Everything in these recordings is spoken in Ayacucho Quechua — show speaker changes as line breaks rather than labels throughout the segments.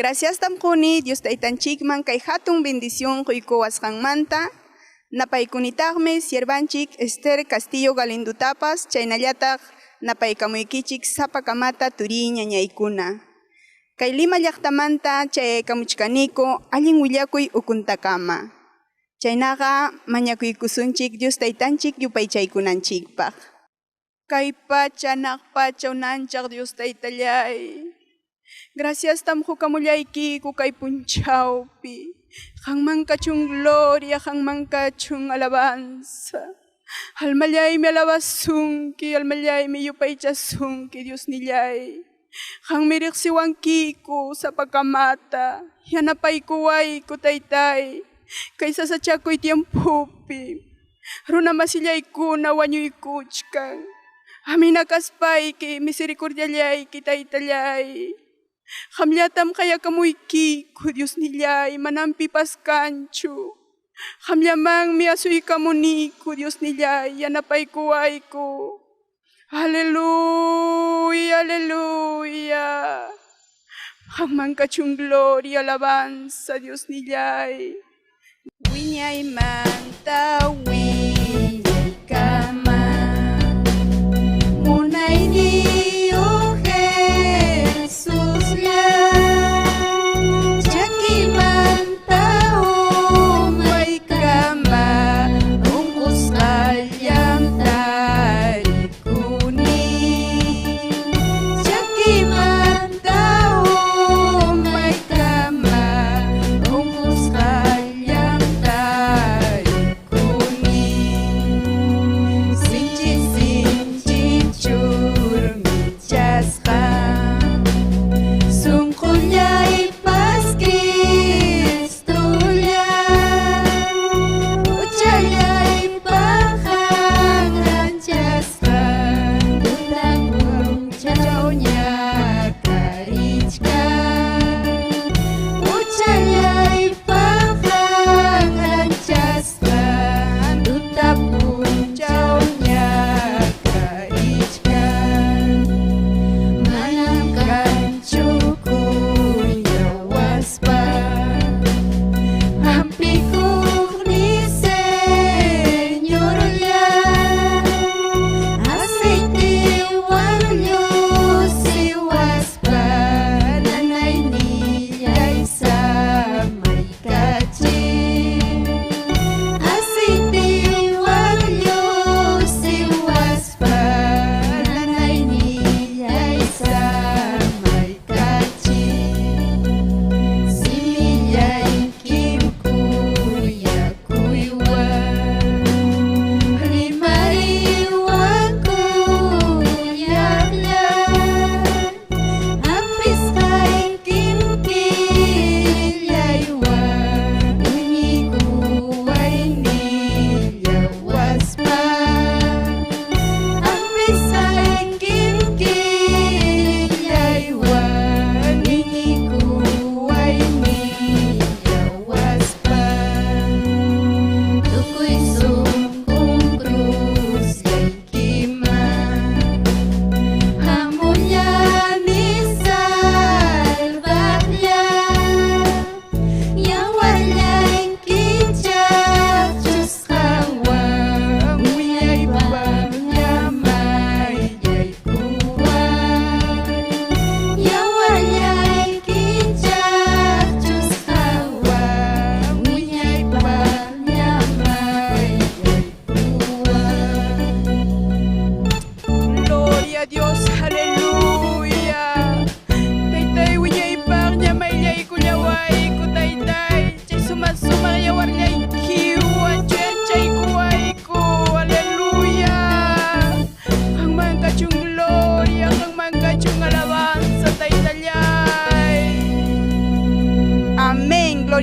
Gracias tamquni Dios taytanchikman kay hatun bendición quykuwasqanmanta. Napaykunitaqmi siervanchik Esther Castillo Galindutapas chaynallataq napaykamuykichik sapakamata turiy ñañaykuna. Kay Lima llaqtamanta chayaykamuchkaniku allin willakuy ukuntakama. Chaynaqa mañakuykusunchik Dios taytanchik yupaychaykunanchikpaq. Kay pacha naq pacha unanchaq Dios taytallay. Gracias tam hukamullaykiku kay punchawpi. Qanman kachun gloria, qanman kachun alabanza. Almallaymi alabasunki, almallaymi yupaychasunki, Dios nillay. Qanmi riqsiwankiku sapakamata, yanapaykuwayku taytay. Kay sasachakuy tiempopi. Runa masillaykuna wañuykuchkan. Amina kaspayki, misericordiallayki taytallay. Qamllatam qayakamuykiku, Dios nillay, manam pipas kanchu. Qamllamanmi asuykamuniku, Dios nillay, yanapaykuwayku. Aleluya, aleluya. Qamman kachun gloria, alabanza, Dios nillay. Wiñaymanta wiñaykama. Munayniyuq Jesuslla. Chakimanta umaykama unqusqallam tarikuni. Chakimanta umaykama unqusqallam tarikuni.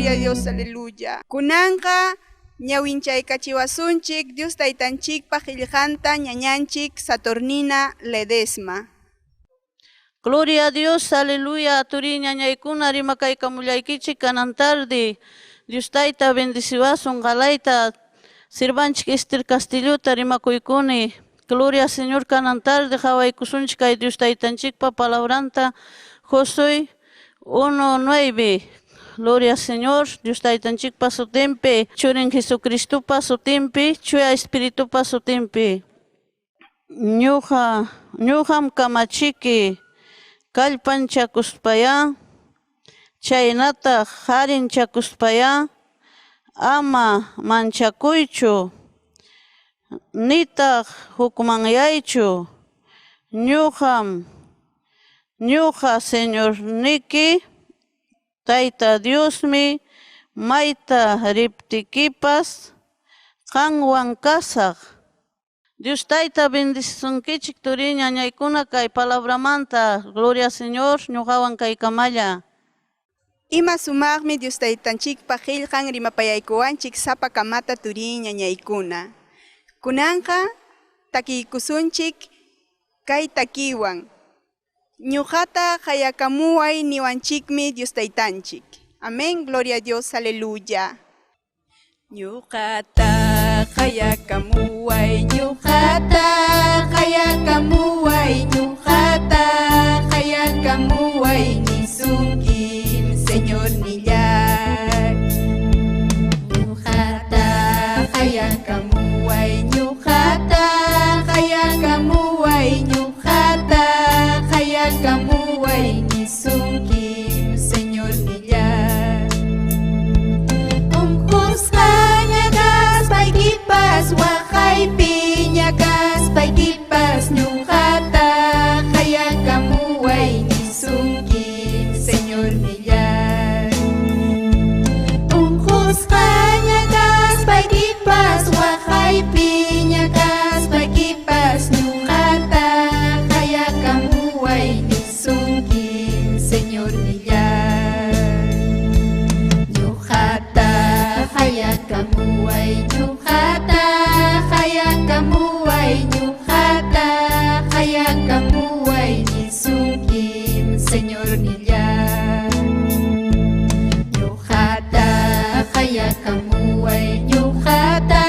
Gloria a Dios, aleluya. Kunanqa ñawinchaykachiwasunchik Dios taytanchikpa qillqanta ñañanchik Saturnina Ledesma.
Gloria a Dios, aleluya, turi ñañaykuna rimakaykamullaykichik kanan tarde. Dios tayta bendeciwasun qalayta sirvanchik Esther Castillota rimakuykuni. Gloria Señor kanan tarde qhawaykusunchik kay Dios taytanchikpa palabranta Josué 1:9. Gloria Señor, Dios taytanchikpa sutinpi, churin Jesucristopa sutinpi, chuya espiritupa sutinpi. Ñuqam kamachiki kallpanchakuspayá, chaynataq qarinchakuspayá, ama manchakuychu, nitaq hukmanyaychu. Ñuqa Señorniki Tayta Diosmi mayta riptikipas qanwan kasaq. Dios tayta bendecisunkichik turi ñañaykuna kay palabramanta. Gloria Señor, ñuqawan kaykamalla.
Ima sumaqmi Dios taytanchikpa qillqan rimapayaykuwanchik sapa kamata turi ñañaykuna. Kunanqa takiykusunchik kay takiwan. Ñuqata qayakamuway niwanchikmi Dios taytanchik. Amén, gloria a Dios, aleluya. Ñuqata qayakamuway, ñuqata qayakamuway, ñuqata qayakamuway nisunkim, Señor nillay. Ñuqata qayakamuway, ñuqata qayakamuway, ñuqata qayakamuway nisunkim, Señor nillay. Unqusqaña kaspaykipas, waqaypiña kaspaykipas, ñuqata qayakamuway nisunkim, Señor nillay. Unqusqaña kaspaykipas, waqaypiña kaspaykipas, ñuqata qayakamuway nisunkim, Señor nillay. Ñuqata qayakamuway, ñuqata qayakamuway, ñuqata qayakamuway nisunkim, Señor nillay. Ñuqata qayakamuway, ñuqata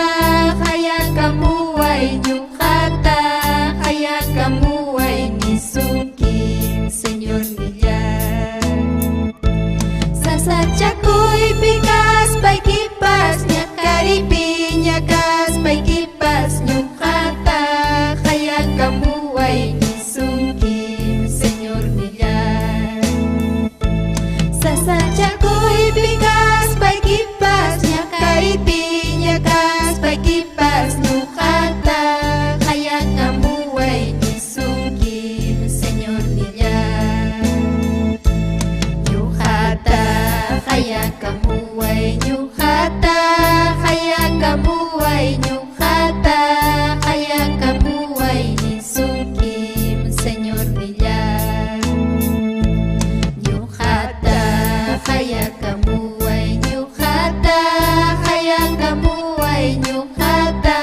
qayakamuway, ñuqata qayakamuway nisunkim, Señor nillay. Sasachakuypi kaspaykipas, ñakaripiña kaspaykipas, ñuqata qayakamuway nisunkim, Señor nillay. Sasachakuypi kaspaykipas, ñakaripiña kaspaykipas, ñuqata qayakamuway nisunkim, Señor nillay. Ñuqata qayakamuway, ñuqata qayakamuway, ñuqata qayakamuway nisunkim, Señor nillay. Ñuqata qayakamuway, ñuqata qayakamuway, ñuqata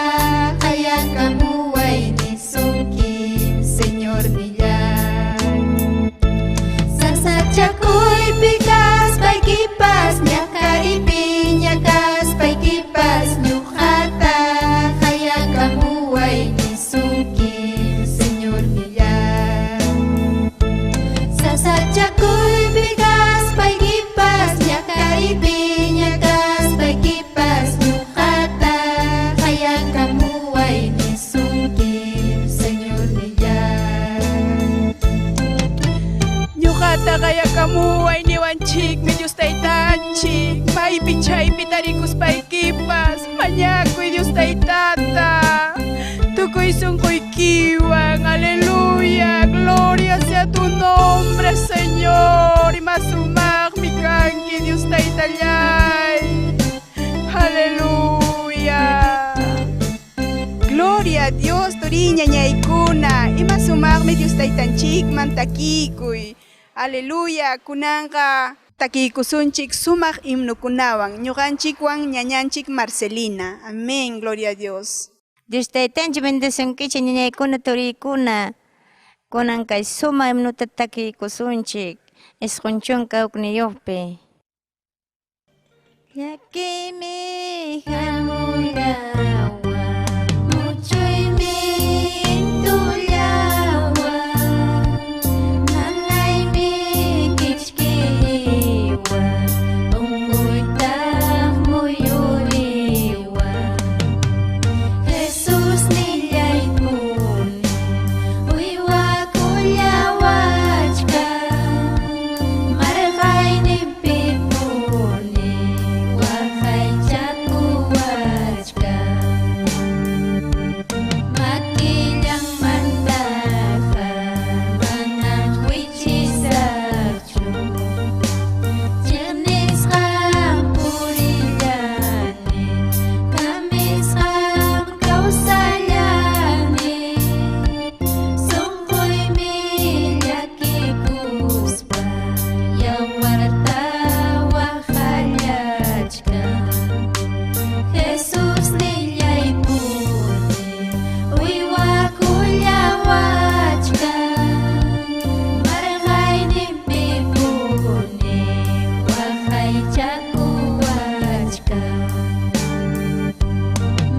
qayakamuway nisunkim, Señor nillay. Sasachakuypi kaspaykipas, ñakaripiña kaspaykipas, ñuqata qayakamuway nisunkim, Señor nillay. Sasachakuypi kaspaykipas, ñakaripiña kaspaykipas, ñuqata qayakamuway nisunkim, Señor nillay. Ñuqata qayakamuway niwanchikmi Dios taytanchik, maypi chaypi tarikuspaykipas, mañakuy Dios taytata, tukuy sunquykiwan, aleluya, gloria sea tu nombre, Señor, ima sumaqmi kanki Dios taytallay, aleluya. Gloria a Dios, turi ñañaykuna, ima sumaqmi Dios taytanchikman takikuy, aleluya, kunanqa Takiykusunchik sumaq himnukunawan ñuqanchikwan ñañanchik Marcelina. Amén, gloria a Dios.
Dios taytanchik bendesunkichik ñañaykuna turiykuna. Kunan kay sumaq himnuta takiykusunchik 91-pe. Llakiymi hamullawan, muchuymi tullawan, nanaymi kichkiriwan, unquytaq muyuriwan. Jesús nillaypuni, uywakullawachkan, marqaynipipuni waqaychakuwachkan. Makillanmantaqa manam wichisaqchu, chiqnisqam purillani, kamisqam kawsallani, sunquymi llakikuspa yawarta waqallachkan. Jesús nillaypuni, uywakullawachkan, marqaynipipuni waqaychakuwachkan.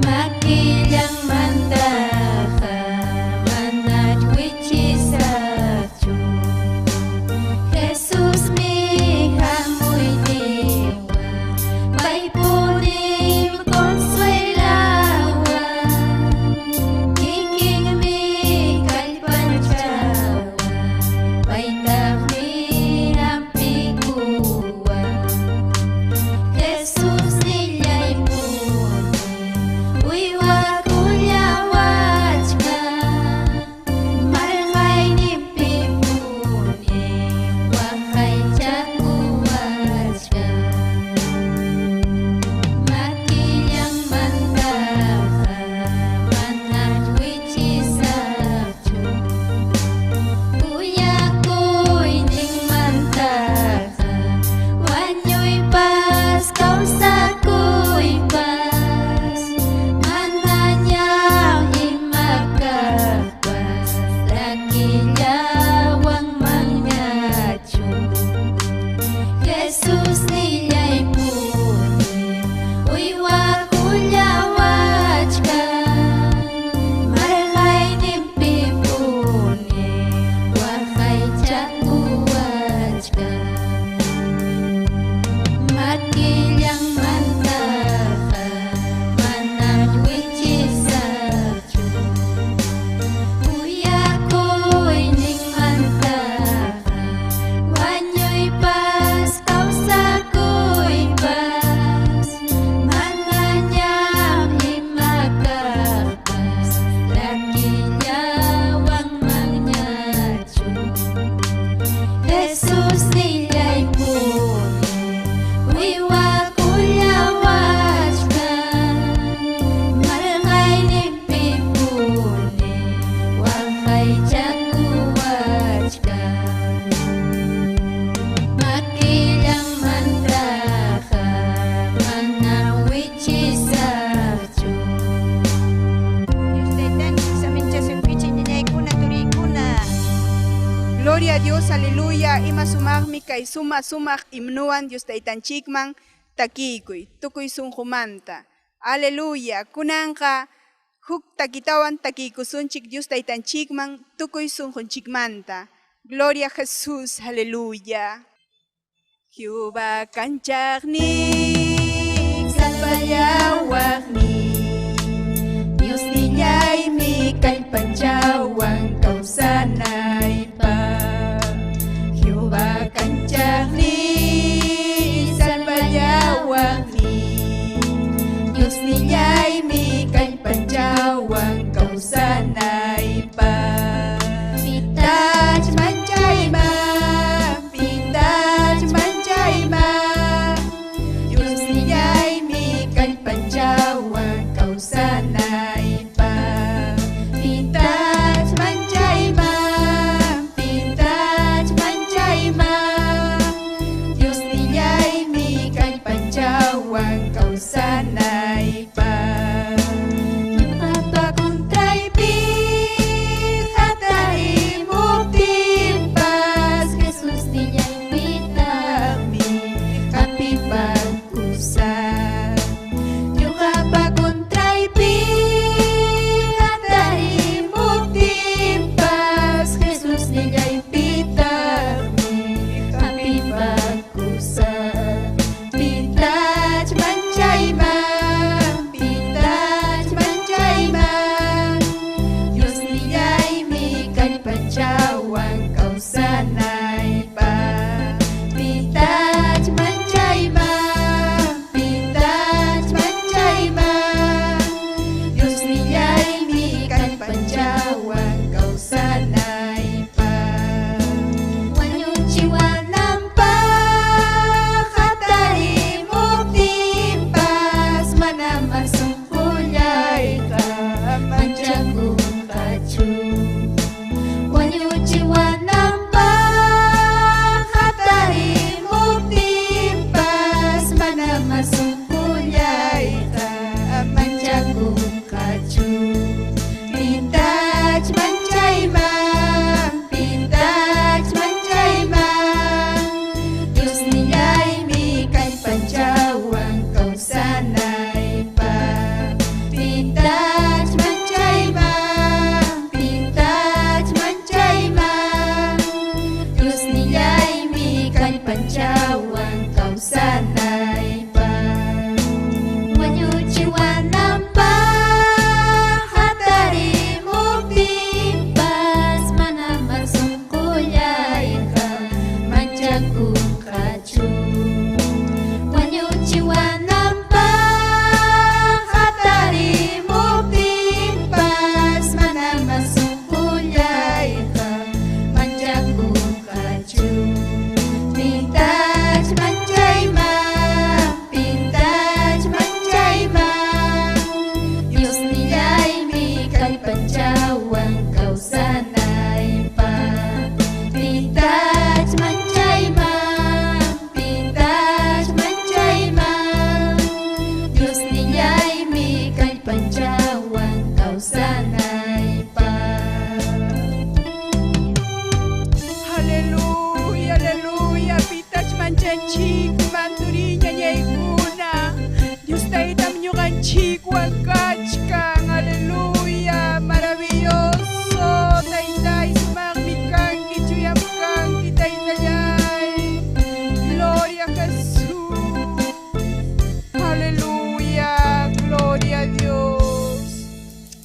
Makillanmantaqa manach wichisaqchu, Jesusmi hamuyniwan, paypunim consuelawan, kikinmi kallpanchawan, paytaqmi hampikuwan. Jesús nillaypuni, uywakullawachkan, marqaynipipuni waqaychakuwachkan. Makillanmantaqa manach wichisaqchu, kuyakuyninmantaqa wañuypas kawsakuypas, manañam ima kaqpas llakillawanmanñachu. Jesús nillaypuni, uywakullawachkan, marqaynipipuni waqaychakuwachkan. Makillanmantaqa manach wichisaqchu, kuyakuyninmantaqa wañuypas kawsakuypas, manañam ima kaqpas llakillawanmanñachu. Jesús nillaypuni, uywakullawachkan, marqaynipipuni waqaychakuwachkan. Makillanmantaqa manam wichisaqchu.
Dios taytanchik saminchasunkichik ñañaykuna turiykuna.
Gloria a Dios, aleluya. Ima sumaqmi kay suma sumaq himnuwan Dios taytanchikman takiykuy, tukuy sunqumanta. Aleluya. Kunanqa huk takitawan takiykusunchik Dios taytanchikman tukuy sunqunchikmanta. Gloria a Jesús, aleluya. Jehová kanchaqni, salvallawaqni, Dios nillaymi kallpanchawan kawsanaypaq. Jehová kanchaqni, salvallawaqni, Dios nillaymi kallpanchawan kawsanaypaq. Pitach manchayman, pitach manchayman, Dios nillaymi kallpanchawan kawsanaypaq. Pitach manchayman, pitach manchayman, Dios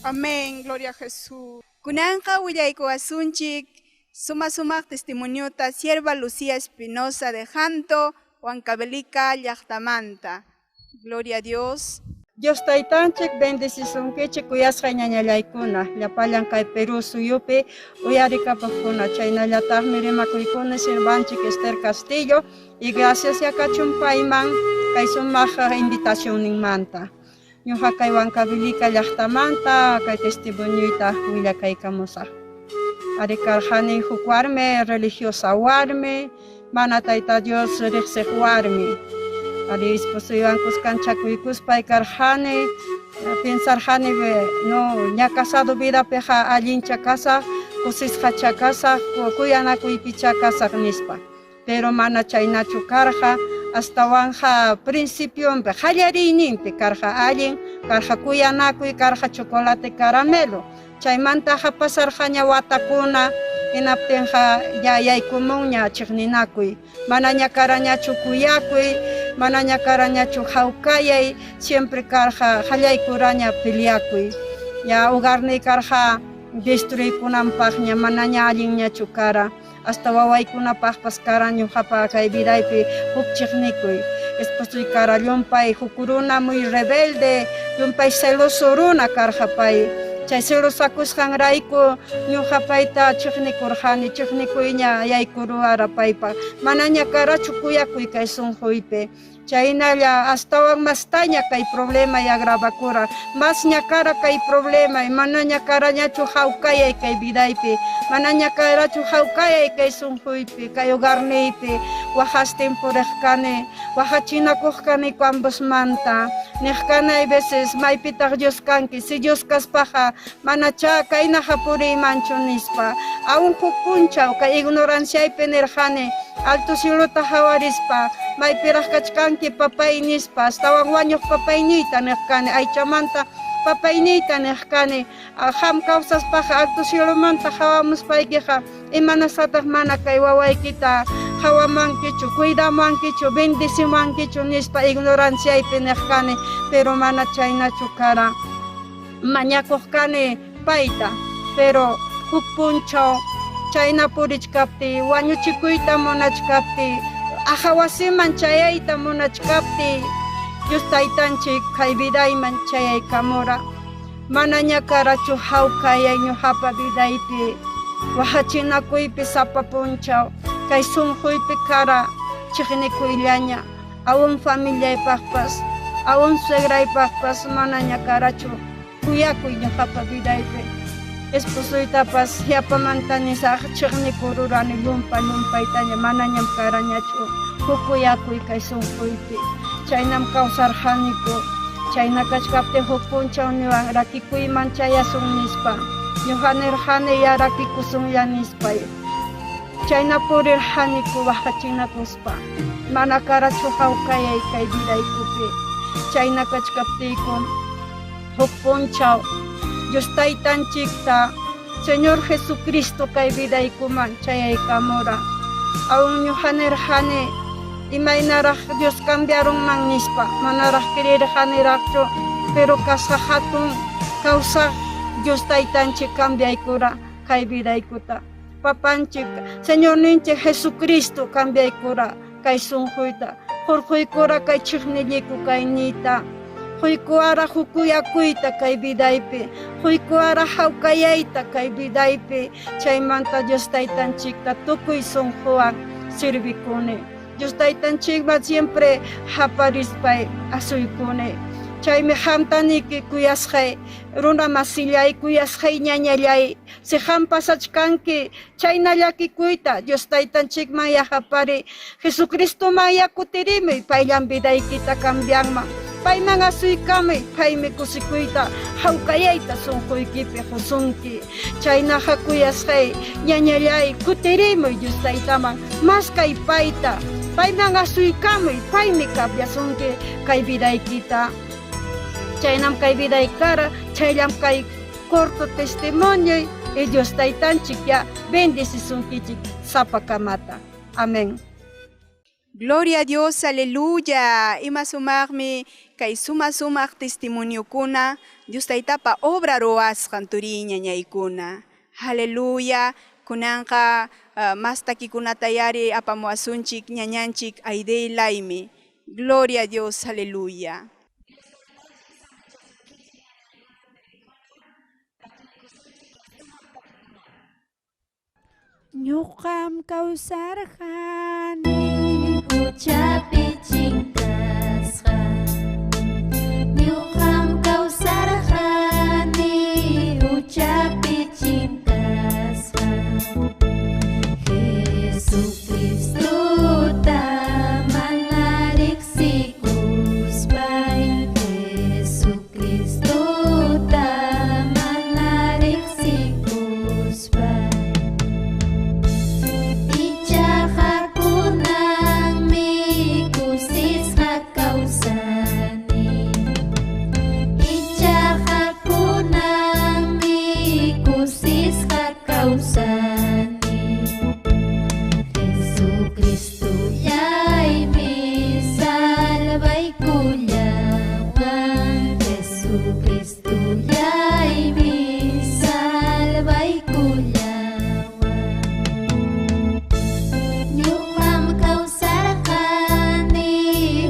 Amén, gloria a Jesús. Kunanqa willaykuwasunchik suma sumaq testimoniota sierva Lucía Espinosa de Janto, Huancavelica llaqtamanta. Gloria a Dios.
Dios taytanchik bendecisunkichik kuyasqa ñañallaykuna, llapallan kay Perú suyupi uyarikapaqkuna, chaynallataqmi rimakuykuna sirvanchik Esther Castillo y gracias yakachun payman kay sumaq invitacionninmanta. Ñuqa kay Huancavelica llaqtamanta kay testimonioyta willakaykamusaq. Ari karqani huk warmi, religiosa warmi, mana Tayta Dios riqsiq warmi. Ari esposoywan kuskanchakuykuspay karqani, pensarqani no ña casado vidapiqa allincha kasaq, kusisqacha kasaq, kuyanakuypicha kasaq nispa. Pero mana chaynachu karqa, astawanqa principionpi, qallariyninpi karqa allin, karqa kuyanakuy, karqa chocolate caramelo. Chaymantaqa pasarqaña watakuna, hinaptinqa ya yaykumunña chiqninakuy. Manaña karañachu kuyakuy, manaña karañachu hawkayay, siempre karqa qallaykuraña peleakuy. Ya hogarniy karqa destruykunanpaqña, manaña allinñachu kara. Hasta wawaykunapaqpas kara ñuqapa kay vidaypi huk chiqnikuy. Esposoy kara llumpay huk runa muy rebelde, llumpay celoso runa karqa pay. Chay celosakusqanrayku ñuqa payta chiqnikurqani, chiqnikuyña yaykuruwara paypa. Manaña karachu kuyakuy kay sunquypi. Chaynalla astawan mastaña kay problemay agravakura, masña kara kay problemay, manaña karañachu hawkayay kay vidaypi, manaña karachu hawkayay kay sunquypi, kay hogarniypi, waqastin puriq kani, waqachinakuq kaniku ambosmanta, niq kani hay veces maypitaq Dios kanki, si Dios kaspaqa manachá kaynaqa puriymanchu nispa, aun huk punchaw kay ignoranciaypi nirqani, alto cielota hawarispa, maypiraq kachkanki papay nispa, astawan wañuq papayniyta niq kani, aychamanta papayniyta niq kani, qam kawsaspaqa alto cielomanta hawamuspaykiqa imanasqataq mana kay wawaykita hawamankichu, cuidamankichu, bendecimankichu nispa ignoranciaypi niq kani, pero mana chaynachu kara. Mañakuq kani payta, pero huk punchaw chayna purichkaptiy, wañuchikuyta munachkaptiy, aja wasiman chayayta munachkaptiy, Dios taytanchik kay vidayman chayaykamura. Manaña karachu hawkayay ñuqapa vidaypi, waqachinakuypi sapa punchaw, kay sunquypi kara chiqnikuyllaña, aun familiaypaqpas, aun suegraypaqpas manaña karachu kuyakuy ñuqapa vidaypi. Esposoytapas yapamanta nisaq chiqnikururani llumpa llumpaytaña, manañam karañachu huk kuyakuy kay sunquypi. Chaynam kawsarqaniku, chayna kachkaptin huk punchaw niwan rakikuyman chayasun nispa. Ñuqa nirqani ya rakikusunlla nispay. Chayna purirqaniku waqachinakuspa, mana karachu hawkayay kay vidaykupi. Chayna kachkaptiyku huk punchaw Dios taytanchikta Señor Jesucristo kay vidaykuman chayaykamura. Aun ñuqa nirqani imaynaraq Dios cambiarunman nispa, manaraq creerqaniraqchu, pero kasqa hatun kawsaq Dios taytanchik cambiaykura kay vidaykuta. Papanchik Señorninchik Jesucristo cambiaykura kay sunquyta, hurquykura kay chiqnilliku kayniyta, quykuwara hukuyakuyta kay vidaypi, quykuwara hawkayayta kay vidaypi, chaymanta Dios taytanchikta tukuy sunquwan sirvikuni. Dios taytanchikman siempre haparispay asuykuni. Chaymi qamta niki kuyasqay runa masillay, kuyasqay ñañallay, si qam pasachkanki chayna llakikuyta Dios taytanchikman yahapari, Jesucristoman ya kutirimuy, payllam vidaykita cambianman. Payman asuykamuy, paymi kusikuyta, hawkayayta sunquykipi qusunki. Chaynaqa kuyasqay ñañallay, kutirimuy Dios taytaman, maskay payta, payman asuykamuy, paymi cambiasunki kay vidaykita. Chaynam kay viday kara, chayllam kay corto testimonio y Dios taytanchik ya bendecisunkichik sapakamata. Amén.
Gloria a Dios, aleluya. Ima sumaqmi kay suma sumaq testimoniokuna Dios Taytapa obra ruwasqan turiy ñañaykuna. Aleluya. Kunanqa mas takikunata yari apamuwasunchik ñañanchik Aidey Laymi. Gloria a Dios, aleluya.
Ñuqam kawsarqani
Huchapi chinkasqa. Ñuqam kawsarqani huchapi chinkasqa. Jesucristota mana riqsikuspay, Jesucristota mana riqsikuspay. Ichaqa kunanmi kusisqa kawsani. Ichaqa kunanmi kusisqa kawsani. Jesucristollaymi salvaykullawan. Jesucristollaymi salvaykullawan. Ñuqam kawsarqani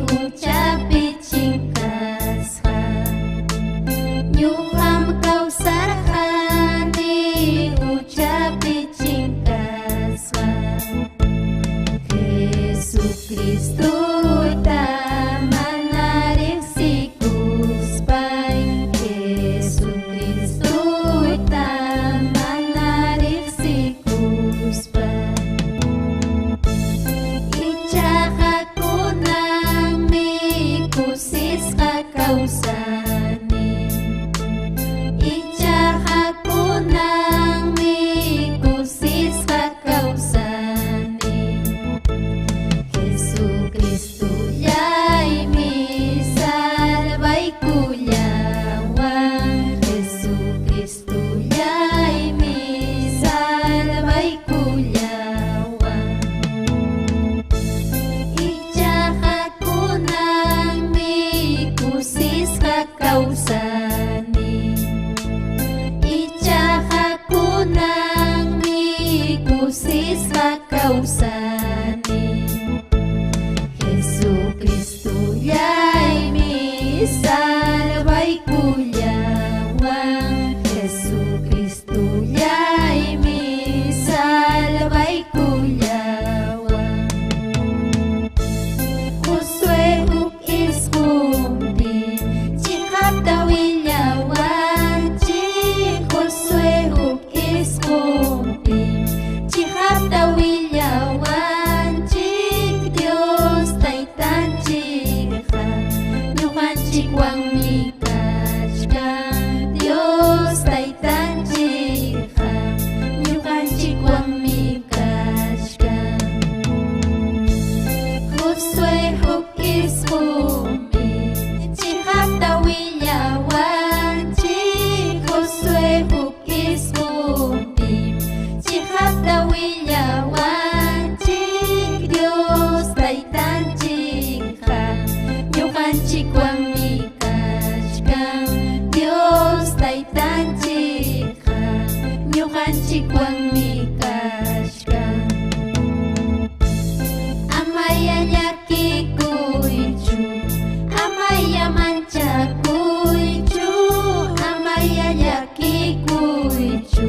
huchapi chinkasqa. Ñuqam kawsarqani huchapi chinkasqa. Jesucristota mana riqsikuspay, Jesucristota mana riqsikuspay. Ichaqa kunanmi kusisqa kawsani. Ichaqa kunanmi kusisqa kawsani. Jesucristollaymi salvaykullawan. Jesucristollaymi salvaykullawan. Ichaqa kunanmi kusisqa kawsani. Ichaqa kunanmi kusisqa kawsani. Jesucristollaymi salvaykullawan. Jesucristollaymi salvaykullawan. Josué huk isqunpi chiqapta willawanchik. Josué huk isqunpi chiqapta willawanchik. Dios Taytanchikqa ñuqanchikwanmi kachkan. Dios Taytanchikqa ñuqanchikwanmi kachkan. Josué huk isqunpi chiqapta willawanchik. Josué huk isqunpi chiqapta willawanchik. Dios Taytanchikqa ñuqanchikwanmi kachkan. Dios Taytanchikqa ñuqanchikwanmi kachkan. Amaya llakikuychu, amaya manchakuychu, amaya llakikuychu,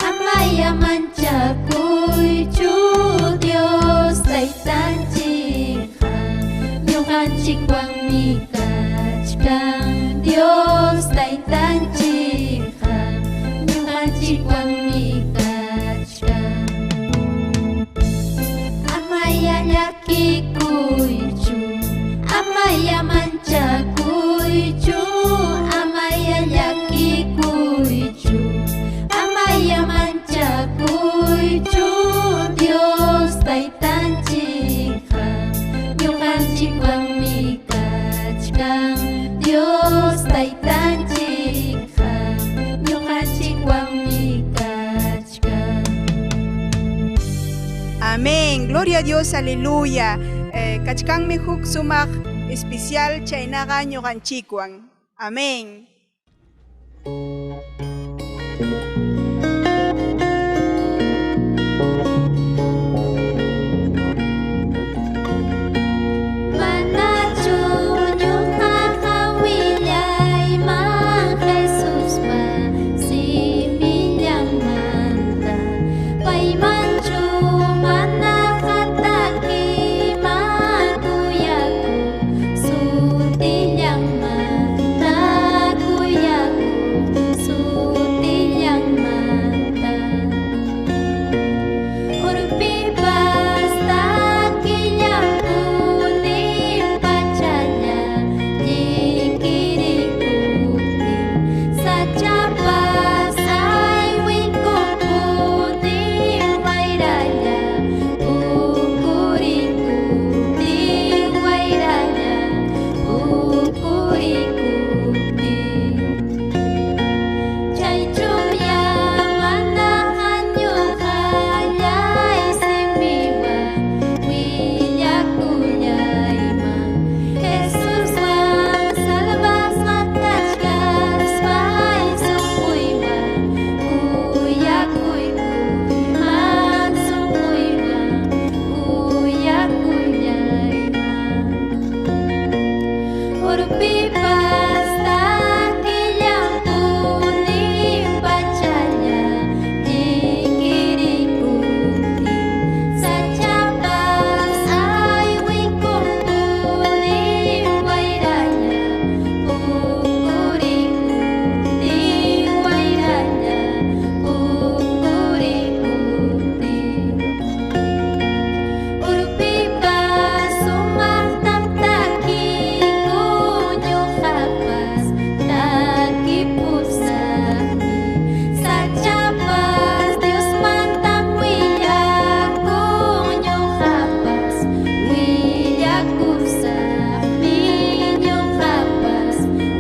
amaya manchakuychu. Dios Taytanchikqa ñuqanchikwanmi kachkan. Dios Taytanchikqa ñuqanchikwanmi kachkan. Amaya llakikuychu, amaya manchakuychu, amaya llakikuychu, amaya manchakuychu. Dios Taytanchikqa ñuqanchikwanmi kachkan. Dios Taytanchikqa ñuqanchikwanmi kachkan.
Amén. Gloria a Dios, aleluya. Kachkanmi huk sumaq especial chaynaqa ñuqanchikwan. Amén.
Manachu ñuqaqa willayman Jesuspa simillanmanta, paymanchu manaqa takiman kuyaku sutillanmanta, kuyaku sutillanmanta. Urpipas takillanpuni pachalla llikirikuptin, sachapas aywikumpuni wayralla pukurikuptin, wayralla pukurikuptin. Chaychuya manaqa ñuqallay simiwan willakullayman, Jesuswan salvasqa kachkaspay sunquywan kuyakuykuyman, sunquywan kuyakullayman. Urpipas takillanpuni pachalla llikirikuptin, sachapas aywikumpuni wayralla pukurikuptin, wayralla pukurikuptin. Urpipas sumaqtam takiku ñuqapas takipusaqmi, sachapas Diosmantam willakun ñuqapas willakusaqmi, ñuqapas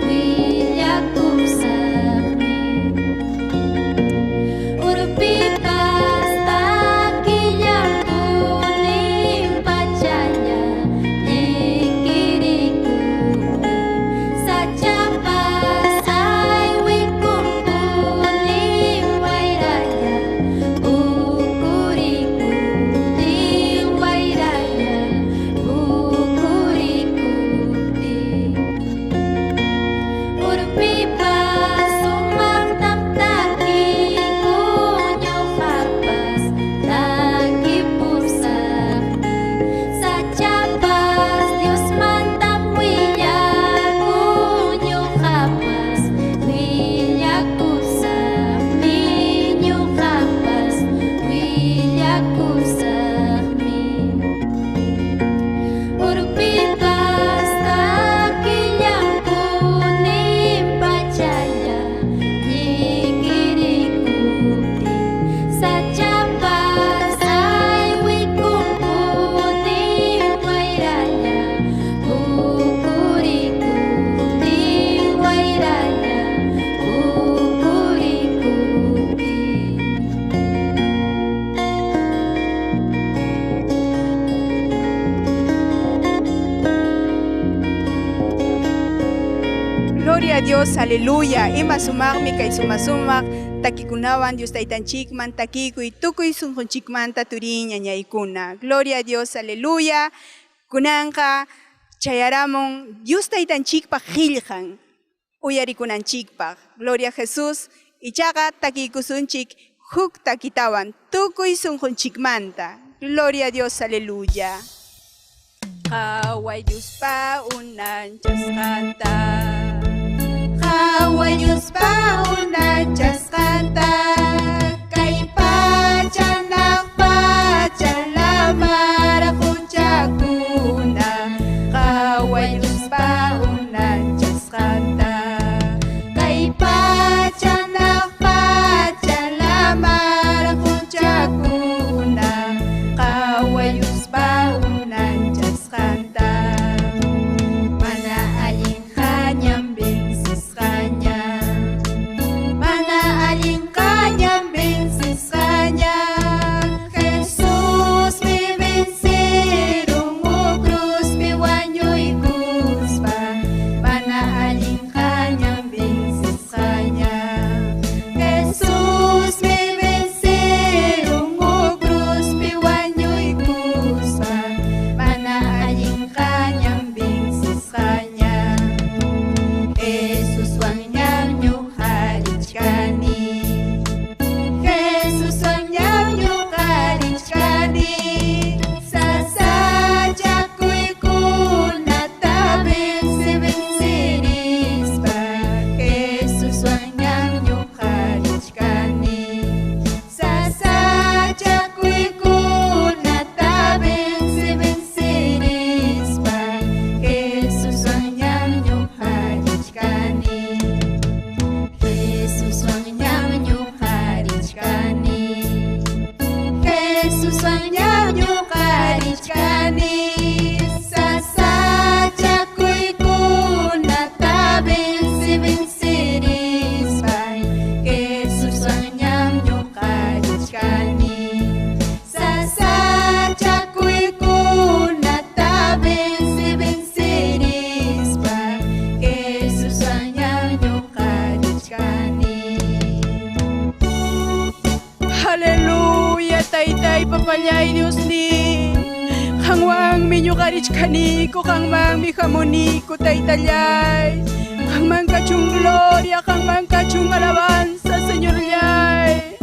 willakusaqmi. Urpipas takillanpuni pachalla llikirikuptin, sachapas aywikumpuni wayralla pukurikuptin, wayralla pukurikuptin. Urpipas sumaqtam takiku ñuqapas takipusaqmi, sachapas Diosmantam willakun ñuqapas willakusaqmi, ñuqapas willakusaqmi. Urpipas takillanpuni pachalla llikirikuptin, sachapas aywikumpuni wayralla pukurikuptin, wayralla pukurikuptin.
Gloria a Dios, aleluya. Ima sumaqmi kay suma sumaq takikunawan Dios taytanchikman takikuy tukuy sunqunchikmanta turin ñañaykuna. Gloria a Dios, aleluya. Kunanqa chayaramun Dios taytanchikpaq qillqan uyarikunanchikpaq. Gloria a Jesús. Ichaqa takikusunchik huk takitawan tukuy sunqunchikmanta. Gloria a Dios, aleluya. Qhaway Diospa unanchasqanta. Qhaway Diospa unanchasqanta. Kay pacha naq pacha lamar quchakuna. Qhaway Diospa unanchasqanta. Kay pacha naq pacha lamar quchakuna. Qhaway Diospa unanchasqanta. Mana allin hañam vencisqaña. Mana
Papallay Diosniy. Qanwanmi ñuqarichkaniku, qanmanmi hamuniku, Taytallay. Qanman kachun gloria, qanman kachun alabanza, Señorllay.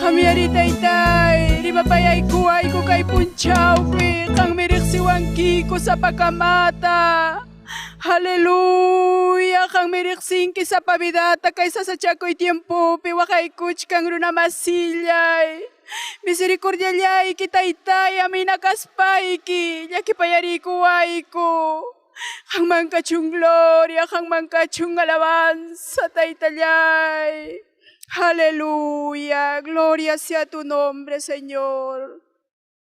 Qamyari Taytay, rimapayaykuwayku kay punchawpi, qanmi riqsiwankiku sapakamata. Aleluya, qanmi riqsinki sapa vidata kay sasachakuy tiempopi waqaykuchkan runa masillay. Misericordiallayki Taytay, amina kaspayki, llakipayariykuwayku. Qanman kachun gloria, qanman kachun alabanza, Taytallay. Aleluya, gloria sea tu nombre, Señor.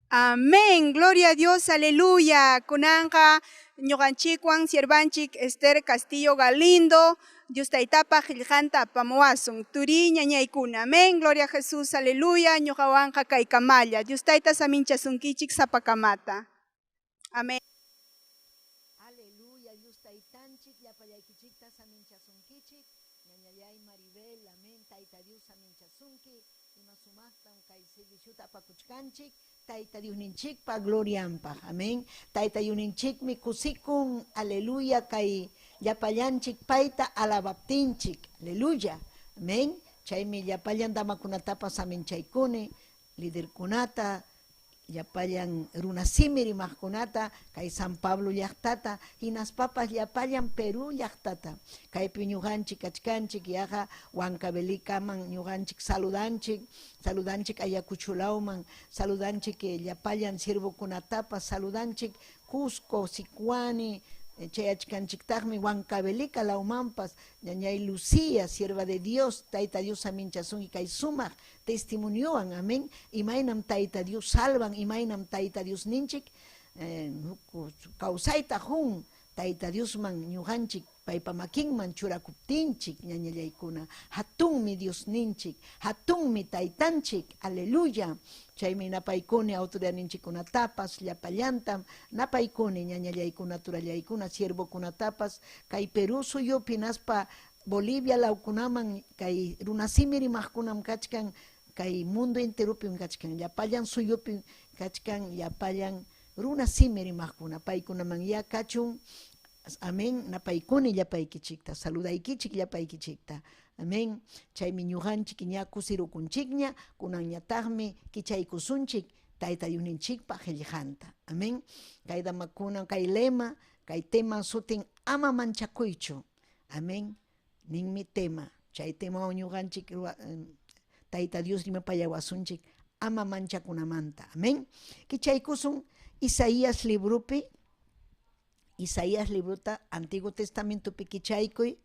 Amén, gloria a Dios, aleluya. Kunanqa ñuqanchikwan siervanchik Esther Castillo Galindo, Dios taytapa qillqanta apamuwasun. Turi ñañaykuna. Amén, gloria a Jesús, aleluya. Ñuqawanqa kaykamalla. Dios tayta saminchasunkichik sapakamata. Amén.
Aleluya, Dios taytanchik, llapallaykichikta saminchasunkichik. Ñañallay Maribel, amén, Tayta Dios saminchasunki. Ima sumaqtam kay serviciota apakuchkanchik. Tayta Diosninchikpa glorianpaq, amén. Tayta Diosninchikmi kusikun, aleluya, kay llapallanchik payta alabaptinchik, aleluya, amén. Chaymi llapallan damakunatapas saminchaykuni, liderkunata, llapallan runasimi rimaqkunata, kay San Pablo llaqtata, hinaspapas llapallan Perú llaqtata. Kaypi ñuqanchik kachkanchik, yaqa Huancavelicaman ñuqanchik saludanchik, saludanchik Ayacuchulawman, saludanchik llapallan siervokunatapas, saludanchik Cusco, Sicuani, chayachkanchiktaqmi Huancavelica lawmanpas, ñañay Lucía, sierva de Dios, Tayta Dios saminchasunki kay sumaq testimoniowan, amén. Imaynam Tayta Dios salvan, imaynam Tayta Dios ninchik, kawsayta hun, Tayta Diosman ñuqanchik paypa makinman churakuptinchik, ñañallaykuna, hatunmi Dios ninchik, hatunmi Taytanchik, aleluya. Chaymi napaykuni autoridadninchikkunatapas, llapallantam napaykuni ñañallaykuna, turallaykuna, siervokunatapas, kay Perú suyupi hinaspa Bolivia lawkunaman kay runasimi rimaqkunam kachkan, kay mundo enterupim kachkan, llapallan suyupim kachkan, llapallan runasimi rimaqkuna, paykunaman ya kachun. Amén, napaykuni llapaykichikta, saludaykichik llapaykichikta. Amén. Chaymi ñuqanchik ña kusirukunchikña, kunanñataqmi kichaykusunchik Tayta Diosninchikpa qillqanta. Amén. Kay damakuna, kay lema, kay tema sutin ama manchakuychu. Amén. Ninmi tema. Chay temawan ñuqanchik Tayta Dios rimapayawasunchik ama manchakunamanta. Amén. Kichaykusun Isaías libropi. Isaías librota Antiguo Testamentopi kichaykuy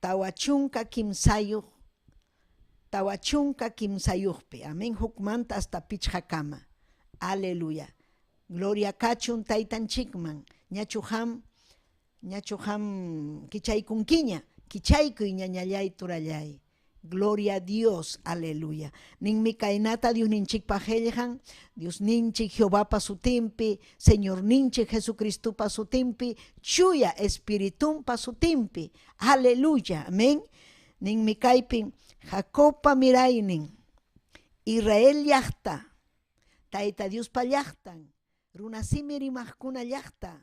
43 tawa chunka kimsayuqpi, amén, hukmanta hasta pichqakama. Aleluya, gloria kachun Taytanchikman. Ñachu ham kichaykunkiña? Kichaykuy, ñañallay, turallay. Gloria a Dios, aleluya. Ninmi kaynata Diosninchikpa qillqan, Diosninchik Jehovapa sutinpi, Señorninchik Jesucristopa sutinpi, Chuya Espiritumpa sutinpi. Aleluya, amén. Ninmi kaypi Jacobpa miraynin, Israel llaqta, Tayta Diospa llaqtan, runasimi rimaqkuna llaqta,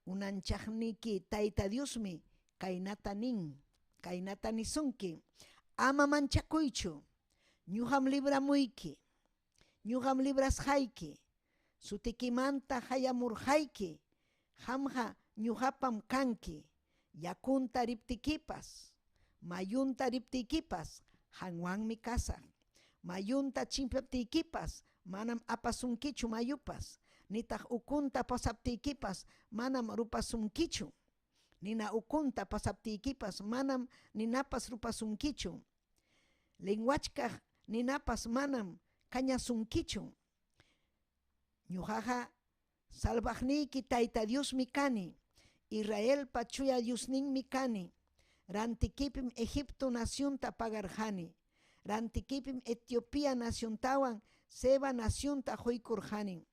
unanchaqniki Tayta Diosmi kaynata nin, kaynata nisunki: ama manchakuychu, ñuqam libramuyki, ñuqam librasqayki, sutikimanta hayamurqayki, qamqa ñuqapam kanki, yakunta riptikipas, mayunta riptikipas, qanwanmi kasaq, mayunta chimpaptiykipas, manam apasunkichu mayupas, nitaq ukunta pasaptiykipas, manam rupasunkichu, nina ukunta pasaptiykipas, manam ninapas rupasunkichu, linwachkaq ninapas manam kañasunkichu. Ñuqaqa salvaqniyki Tayta Diosmi kani, Israelpa chuya Diosninmi kani, rantikipim Egipto nacionta pagarqani, rantikipim Etiopía naciontawan Seba nacionta quykurqani,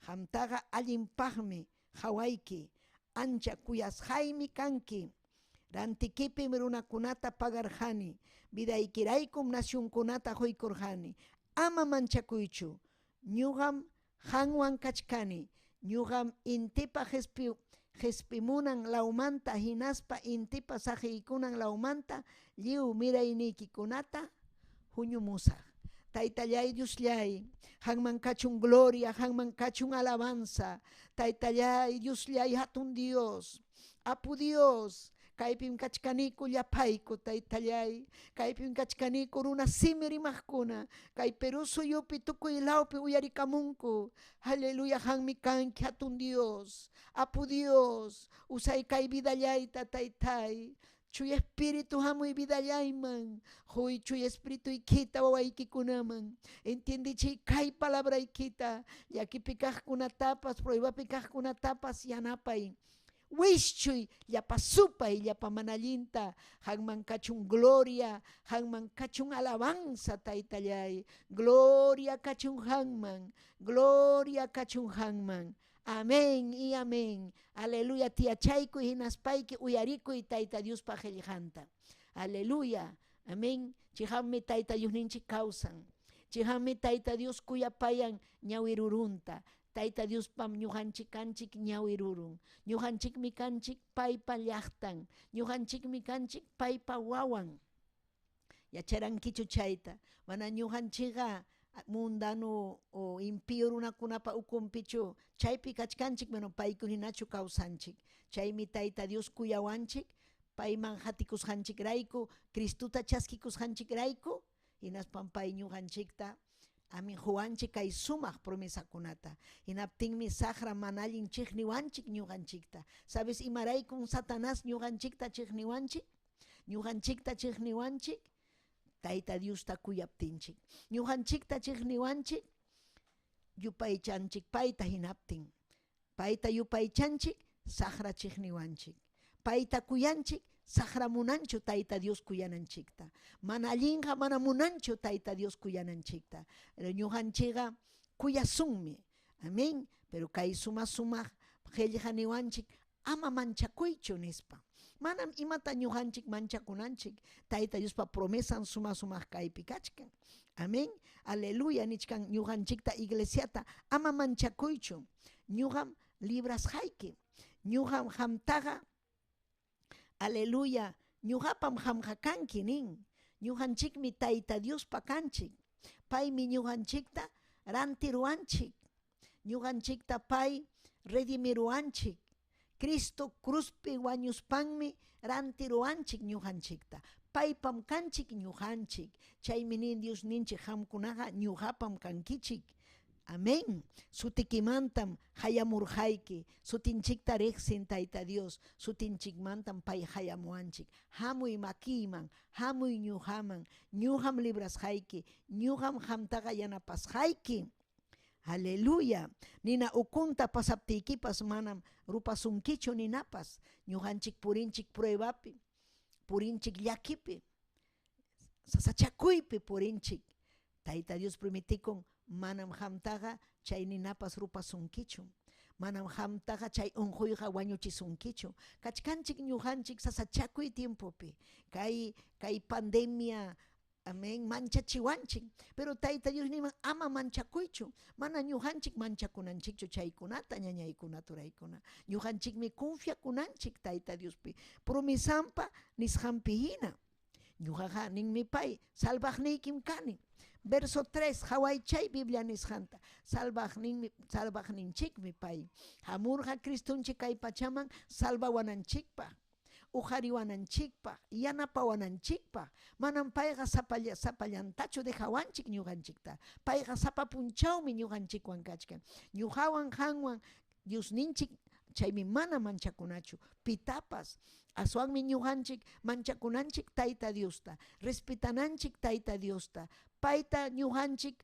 qamtaqa allinpaqmi qhawayki, ancha kuyasqaymi kanki, rantikipim runakunata pagarqani, vidaykiraykum nacionkunata quykurqani. Ama manchakuychu. Ñuqam qanwan kachkani. Ñuqam intipa qespimunan lawmanta hinaspa intipa saqiykunan lawmanta lliw mirayniykikunata huñumusaq. Taytallay Diosllay, qanman kachun gloria, qanman kachun alabanza. Taytallay Diosllay, hatun Dios, Apu Dios, kaypim kachkaniku llapayku, Taytallay, kaypim kachkaniku runa simi rimaqkuna, kay Perú suyupi tukuy lawpi uyarikamunku. Aleluya, qanmi kanki hatun Dios, Apu Dios, usay kay vidallayta, Taytay. Chuya Espíritu hamuy vidallayman, huy Chuya Espirituykita wawaykikunaman. Entiendichiy kay palabraykita, llakipi kaqkunatapas, pruebapi kaqkunatapas yanapay. Wischuy llapa supay, llapa mana allinta, qanman kachun gloria, qanman kachun alabanza, Taytallay. Gloria kachun qanman, gloria kachun qanman. Amén y amén. Aleluya. Tiyachaykuy hinaspayki uyarikuy Tayta Diospa qillqanta. Aleluya. Amén. Chihammi Tayta Diosninchik kawsan. Chihammi Tayta Dios kuyapayan ñawirurunta. Tayta Diospam ñuqanchik kanchik ñawirurun. Ñuqanchikmi kanchik paypa llaqtan. Ñuqanchikmi kanchik paypa wawan. Yacharankichu chayta. Mana ñuqanchikqa mundano o impío runakunapa ukunpichu chaypi kachkanchik, mana paykuninachu kawsanchik. Chaymi Tayta Dios kuyawanchik, payman hatikusqanchikrayku, Cristuta chaskikusqanchikrayku, hinaspam pay ñuqanchikta amin huwanchik kay sumaq promesakunata. Hinaptinmi saqra mana allin chiqniwanchik ñuqanchikta. ¿Sabes imaraykun Satanás ñuqanchikta chiqniwanchik? Ñuqanchikta chiqniwanchik Tayta Diosta kuyaptinchik. Ñuqanchikta chiqniwanchik yupaychanchik payta hinaptin. Payta yupaychanchik saqra chiqniwanchik. Payta kuyanchik saqra munanchu Tayta Dios kuyananchikta. Mana allinqa mana munanchu Tayta Dios kuyananchikta. Pero ñuqanchikqa kuyasunmi. Amén. Pero kay suma sumaq qillqa niwanchik ama manchakuychu nispa. Manam imata ñuqanchik manchakunanchik. Tayta Diospa promesan suma sumaq kaypi kachkan. Amén. Aleluya nichkan ñuqanchikta iglesiata ama manchakuychu. Ñuqam librasqayki. Ñuqam qamtaqa aleluya ñuqapam qamqa kanki nin. Ñuqanchikmi Tayta Diospa kanchik. Paymi ñuqanchikta rantiruwanchik. Ñuqanchikta pay redimiruwanchik. Cristo cruzpi wañuspanmi rantiruwanchik ñuqanchikta. Paypam kanchik ñuqanchik. Chaymi nin Dios ninchik qamkunaqa ñuqapam kankichik. Amén. Sutikimantam hayamurqayki. Sutinchikta riqsin Tayta Dios. Sutinchikmantam pay hayamuwanchik. Hamuy makiyman, hamuy ñuqaman. Ñuqam librasqayki. Ñuqam qamtaqa yanapasqayki. Aleluya. Nina ukunta pasaptiykipas manam rupasunkichu ninapas. Ñuqanchik purinchik pruebapi, purinchik llakipi, sasachakuypi purinchik. Tayta Dios prometikun manam qamtaqa chay ninapas rupasunkichu. Manam qamtaqa chay unquyqa wañuchisunkichu. Kachkanchik ñuqanchik sasachakuy tiempopi. Kay pandemia amén, manchachiwanchik. Pero Tayta Dios niman ama manchakuychu. Mana ñuqanchik manchakunanchikchu chaykunata ñañaykuna turaykuna. Ñuqanchikmi confiakunanchik Tayta Diospi. Promesampa nisqanpi hina. Ñuqaqa ninmi pay salvaqniykim kani. Verso 3, hawaychay Biblia nisqanta. Salvaqninchikmi pay. Hamurqa Cristonchik kay pachaman salvawananchikpaq. Uqariwananchikpaq, yanapawananchikpaq. Manam payqa sapallantachu dejawanchik ñuqanchikta. Payqa sapa punchawmi ñuqanchikwan kachkan. Ñuqawan qanwan Diosninchik chaymi mana manchakunachu. Pitapas aswanmi ñuqanchik manchakunanchik Tayta Diosta, respetananchik Tayta Diosta. Payta ñuqanchik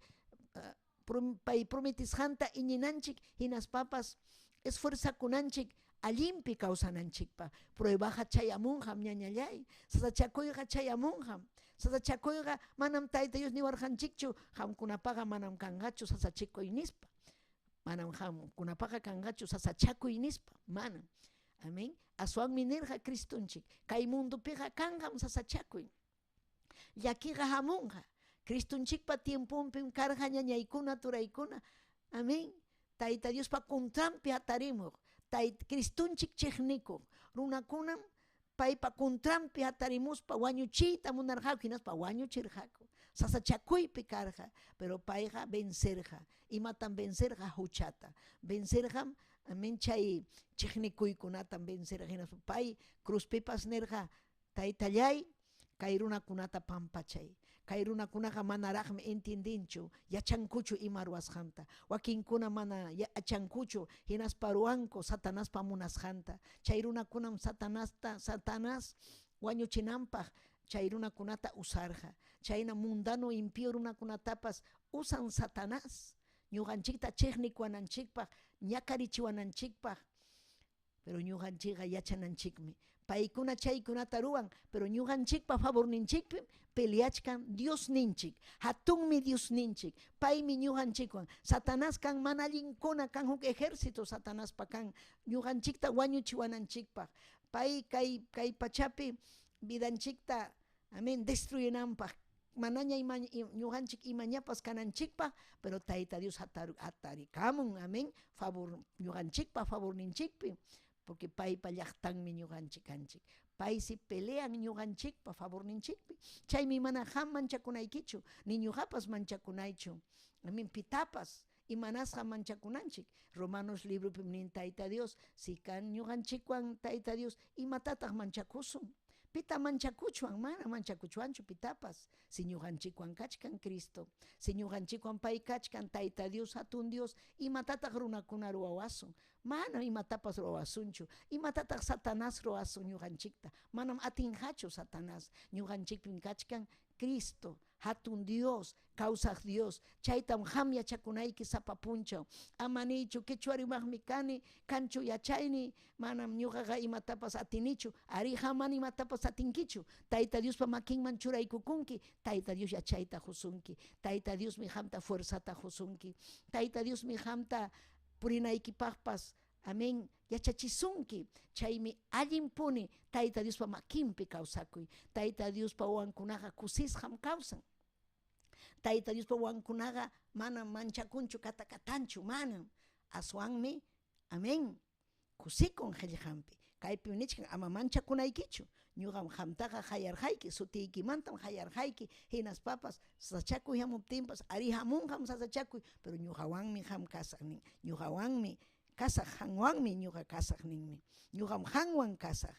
pay prometisqanta iñinanchik hinaspapas esfuerzakunanchik allinpi kawsananchikpaq. Pruebaqa chayamunqam ñañallay, sasachakuyqa chayamunqam. Sasachakuyqa manam Tayta Dios niwarqanchikchu, qamkunapaqa manam kanqachu sasachikuy nispa. Manam qamkunapaqa kanqachu sasachakuy nispa, manam. Amén. Aswanmi nirqa Cristonchik, kay mundupiqa kanqam sasachakuy. Llakiqa hamunqa. Cristonchikpa tiemponpim karqa ñañaykuna turaykuna. Amén. Tayta Diospa contranpi hatarimuq, Cristonchik chiqnikuq runakunam paypa contranpi hatarimuspa wañuchiyta munarqaku hinaspa wañuchirqaku. Sasachakuypi karqa, pero payqa vencerqa. Imatam vencerqa? Huchata. Vencerqam, amén, chay chiqnikuykunatam vencerqa hinaspa pay cruzpipas nirqa, Taytallay, kay runakunata pampachay. Kay runakunaqa manaraqmi entiendenchu, yachankuchu ima ruwasqanta. Wakinkuna mana yachankuchu hinaspa ruwanku Satanaspa munasqanta. Chay runakunam Satanasta, Satanás wañuchinanpaq chay runakunata usarqa. Chayna mundano impío runakunatapas usan Satanás. Ñuqanchikta chiqnikuwananchikpaq, ñakarichiwananchikpaq. Pero ñuqanchikqa yachananchikmi. Paykuna chaykunata ruwan, pero ñuqanchikpa favorninchikpim peleachkan Diosninchik. Hatunmi Diosninchik. Paymi ñuqanchikwan. Satanás kan mana allinkuna kan huk ejército Satanaspa kan ñuqanchikta wañuchiwananchikpaq. Pay kay pachapi vidanchikta, amén, destruyinanpaq. Manaña ima, ñuqanchik imañapas kananchikpaq, pero Tayta Dios hatarikamun, amén, favor ñuqanchikpa favorninchikpi, porque paypa llaqtanmi ñuqanchik kanchik. Paysi pelean ñuqanchikpa favorninchikpi. Chaymi mana qam manchakunaykichu, ni ñuqapas manchakunaychu. Amén, pitapas imanasqa manchakunanchik. Romanos libropim nin Tayta Dios, si kan ñuqanchikwan Tayta Dios, imatataq manchakusun? Pita manchakuchwan, mana manchakuchwanchu pitapas. Si ñuqanchikwan kachkan Cristo, si ñuqanchikwan pay kachkan Tayta Dios, hatun Dios, imatataq runakuna ruwawasun? Mana imatapas ruwawasunchu. Imatataq Satanás ruwasun ñuqanchikta? Manam atinqachu Satanás. Ñuqanchikpim kachkan Cristo, hatun Dios, kawsaq Dios. Chaytam qam yachakunayki sapa punchaw. Ama niychu quechua rimaqmi kani, kanchu yachayni, manam ñuqaqa imatapas atinichu. Ari qam mana imatapas atinkichu. Tayta Diospa makinman churaykukunki, Tayta Dios yachayta qusunki. Tayta Diosmi qamta fuerzata qusunki. Tayta Diosmi qamta purinaykipaqpas, amén, yachachisunki. Chaymi allinpuni Tayta Diospa makinpi kawsakuy. Tayta Diospa wawankunaqa kusisqam kawsan. Tayta Diospa wawankunaqa manam manchakunchu katakatanchu, manam. Aswanmi, amén, kusikun qillqanpi. Kaypim nichkan ama manchakunaykichu. Ñuqam qamtaqa qayarqayki, sutiykimantam qayarqayki, hinaspapas sasachakuy hamuptinpas, ari hamunqam sasachakuy, pero ñuqawanmi qam kasaq nin. Ñuqawanmi kasaq, qanwanmi ñuqa kasaq ninmi. Ñuqam qanwan kasaq.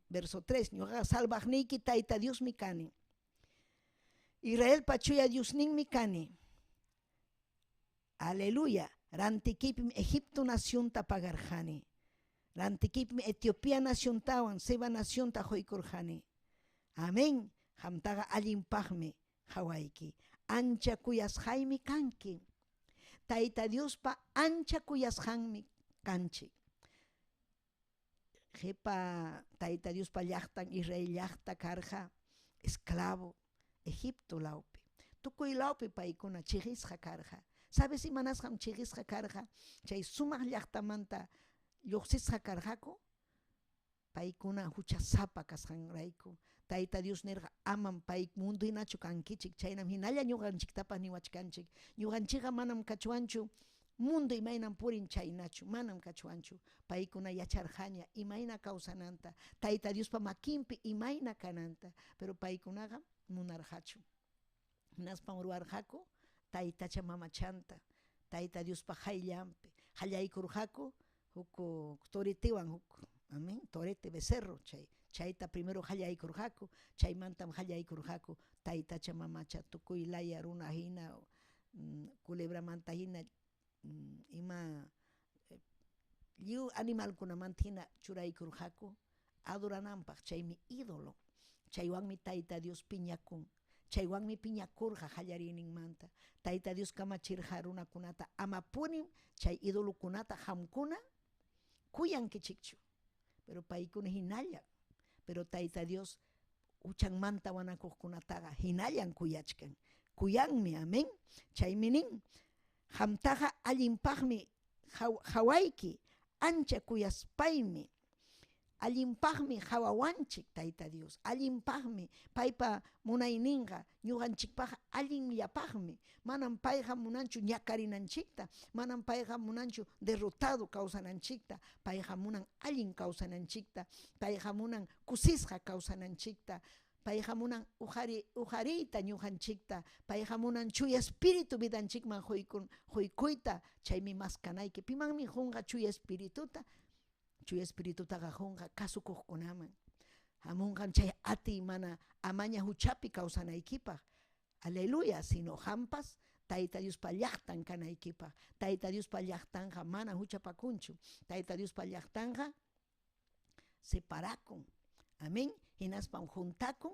Verso 3, ñuqaqa salvaqniyki Tayta Diosmi kani. Israelpa chuya Diosninmi kani. Aleluya. Rantikipim Egipto nacionta pagarqani. Rantikipim Etiopía naciontawan Seba nacionta quykurqani. Amén. Qamtaqa allinpaqmi qawayki. Ancha kuyasqaymi kanki. Tayta Diospa ancha kuyasqanmi kanchik. Qhipa Tayta Diospa llaqtan Israel llaqta karqa esclavo Egipto lawpi. Tukuy lawpi paykuna chiqisqa karqa. ¿Sabes imanasqam chiqisqa karqa? Chay sumaq llaqtamanta lluqsisqa karqaku, paykuna huchasapa kasqanrayku. Tayta Dios nirqa, amam pay mundo hinachu kankichik, chaynam hinalla ñuqanchiktapas niwachkanchik. Ñuqanchikqa manam kachwanchu mundo imaynam purin chaynachu, manam kachwanchu. Paykuna yacharqaña imayna kawsananta, Tayta Diospa makinpi imayna kananta, pero paykunaqa munarqachu. Hinaspam ruwarqaku taytacha mamachanta, Tayta Diospa qayllanpi, qallaykurqaku huk toritiwan, huk, amén, torete becerro, chayta primero qallaykurqaku, chaymantam qallaykurqaku taytacha mamacha tukuy laya runa hina, culebramanta hina, ima lliw animalkunamanta hina churaykurqaku adorananpaq, chaymi ídolo. Chaywanmi Tayta Dios piñakun. Chaywanmi piñakurqa qallariyninmanta. Tayta Dios kamachirqa runakunata amapunim chay ídolokunata qamkuna kuyankichikchu. Pero paykuna hinalla. Pero Tayta Dios huchanmanta wanakuqkunataqa hinallan kuyachkan. Kuyanmi, amén. Chaymi nin, qamtaqa allinpaqmi qawayki, ancha kuyaspaymi. Allinpaqmi qawawanchik Tayta Dios, allinpaqmi paypa munayninqa ñuqanchikpaqqa allinllapaqmi. Manam payqa munanchu ñakarinanchikta, manam payqa munanchu derrotado kawsananchikta, payqa munan allin kawsananchikta, payqa munan kusisqa kawsananchikta, payqa munan uqariyta ñuqanchikta, payqa munan chuya espíritu vidanchikman quykuyta, chaymi maskanayki. Pimanmi qunqa chuya espirituta? Chuya espiritutaqa qunqa kasukuqkunaman. Hamunqam chay atiy mana amaña huchapi kawsanaykipaq. Aleluya, sino qampas Tayta Diospa llaqtan kanaykipaq. Tayta Diospa llaqtanqa mana huchapakunchu. Tayta Diospa llaqtanqa separakun. Amén. Hinaspam juntakun.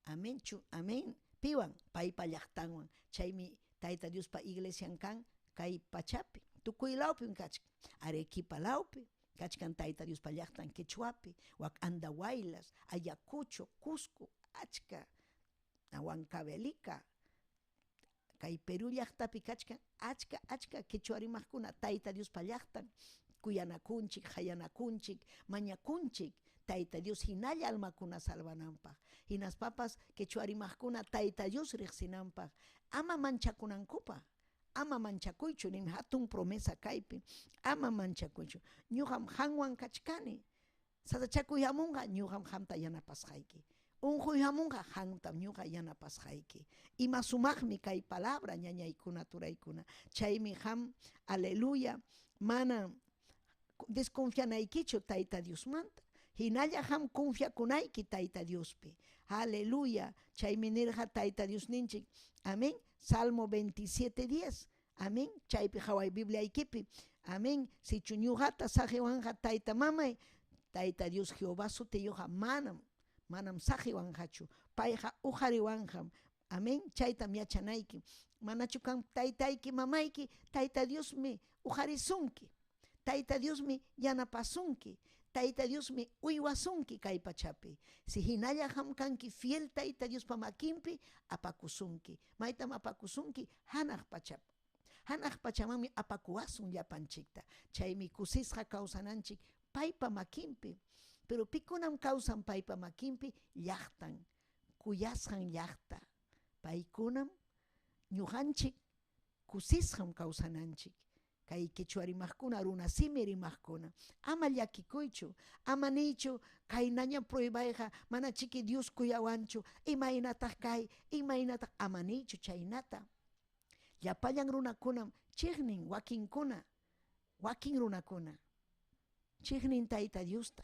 Amén. Amén. Piwan paypa llaqtanwan. Chaymi Tayta Diospa iglesian kan kay pachapi. Tukuy lawpim kachkan. Arequipa lawpi kachkan Tayta Diospa llaqtan Quechuapi, wak Andahuaylas, Ayacucho, Cusco, achka, Huancavelica, kay Perú llaqtapi kachkan achka achka quechua rimaqkuna Tayta Diospa llaqtan kuyanakunchik, qayanakunchik, mañakunchik Tayta Dios hinalla almakuna salvananpaq. Hinaspapas quechua rimaqkuna Tayta Dios riqsinanpaq, ama manchakunankupaq. Ama manchakuychu nin hatun promesa kaypi, ama manchakuychu. Ñuqam qanwan kachkani. Sasachakuy hamunqa ñuqam qamta yanapasqayki. Unquy hamunqa qamtam ñuqa yanapasqayki. Ima sumaqmi kay palabra ñañaykuna turaykuna. Chaymi qam, aleluya, mana desconfianaykichu Tayta Diosmanta. Hinalla qam confiakunayki Tayta Diospi. Aleluya. Chaymi nirqa Tayta Diosninchik. Amén. Salmo 27:10. Amén. Chaypi qaway Bibliaykipi. Amén. Sichu ñuqata saqiwanqa tayta mamay, Tayta Dios Jehová sutiyuqa manam saqiwanqachu. Payqa uqariwanqam. Amén. Chaytam yachanayki. Manachu kan taytayki mamayki, Tayta Diosmi uqarisunki. Tayta Diosmi yanapasunki. Tayta Diosmi uywasunki kay pachapi. Si hinalla qam kanki fiel Tayta Diospa makinpi, apakusunki. Maytam apakusunki? Hanaq pachapi. Hanaq pachamanmi apakuwasun llapanchikta. Chaymi kusisqa kawsananchik paypa makinpi. Pero pikunam kawsan paypa makinpi? Llaqtan, kuyasqan llaqta. Paykunam ñuqanchik kusisqam kawsananchik. Kay quechua rimaqkuna, runa simi rimaqkuna. Ama llakikuychu, ama niychu, kaynaña pruebayqa, mana chiki Dios kuyawanchu, imaynataq kay, imaynataq, ama niychu chaynata. Llapallan runakunam chiqnin wakinkuna, wakin runakuna, chiqnin Tayta Diosta.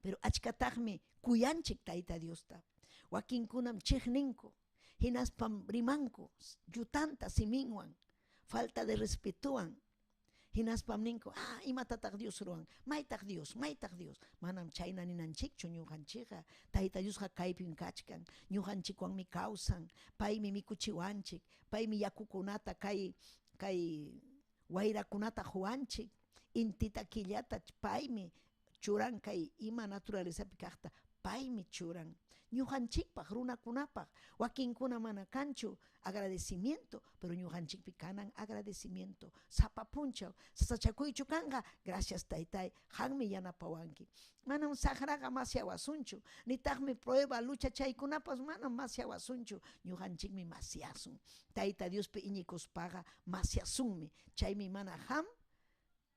Pero achkataqmi kuyanchik Tayta Diosta. Wakinkunam chiqninku, hinaspam rimanku, llutanta siminwan, falta de respetuwan. Hinaspam ninku, imatataq Dios ruwan, maytaq Dios, maytaq Dios. Manam chayna ninanchikchu ñuqanchikqa. Tayta Diosqa kaypim kachkan, ñuqanchikwanmi kawsan, paymi mikuchiwanchik, paymi yakukunata kay wayrakunata quwanchik, intita killata paymi churan kay ima naturalezapi kaqta, paymi churan. Ñuqanchikpaq, runakunapaq, wakinkuna mana kanchu agradecimiento, pero ñuqanchikpi kanan agradecimiento. Sapa punchaw, sasachakuychu kanqa, gracias taytay, qanmi yanapawanki. Manam saqraqa masyawasunchu, nitaqmi prueba, lucha chaykunapas manam masyawasunchu, ñuqanchikmi masyasun. Tayta Diospi iñikuspaqa masyasunmi, chaymi mana qam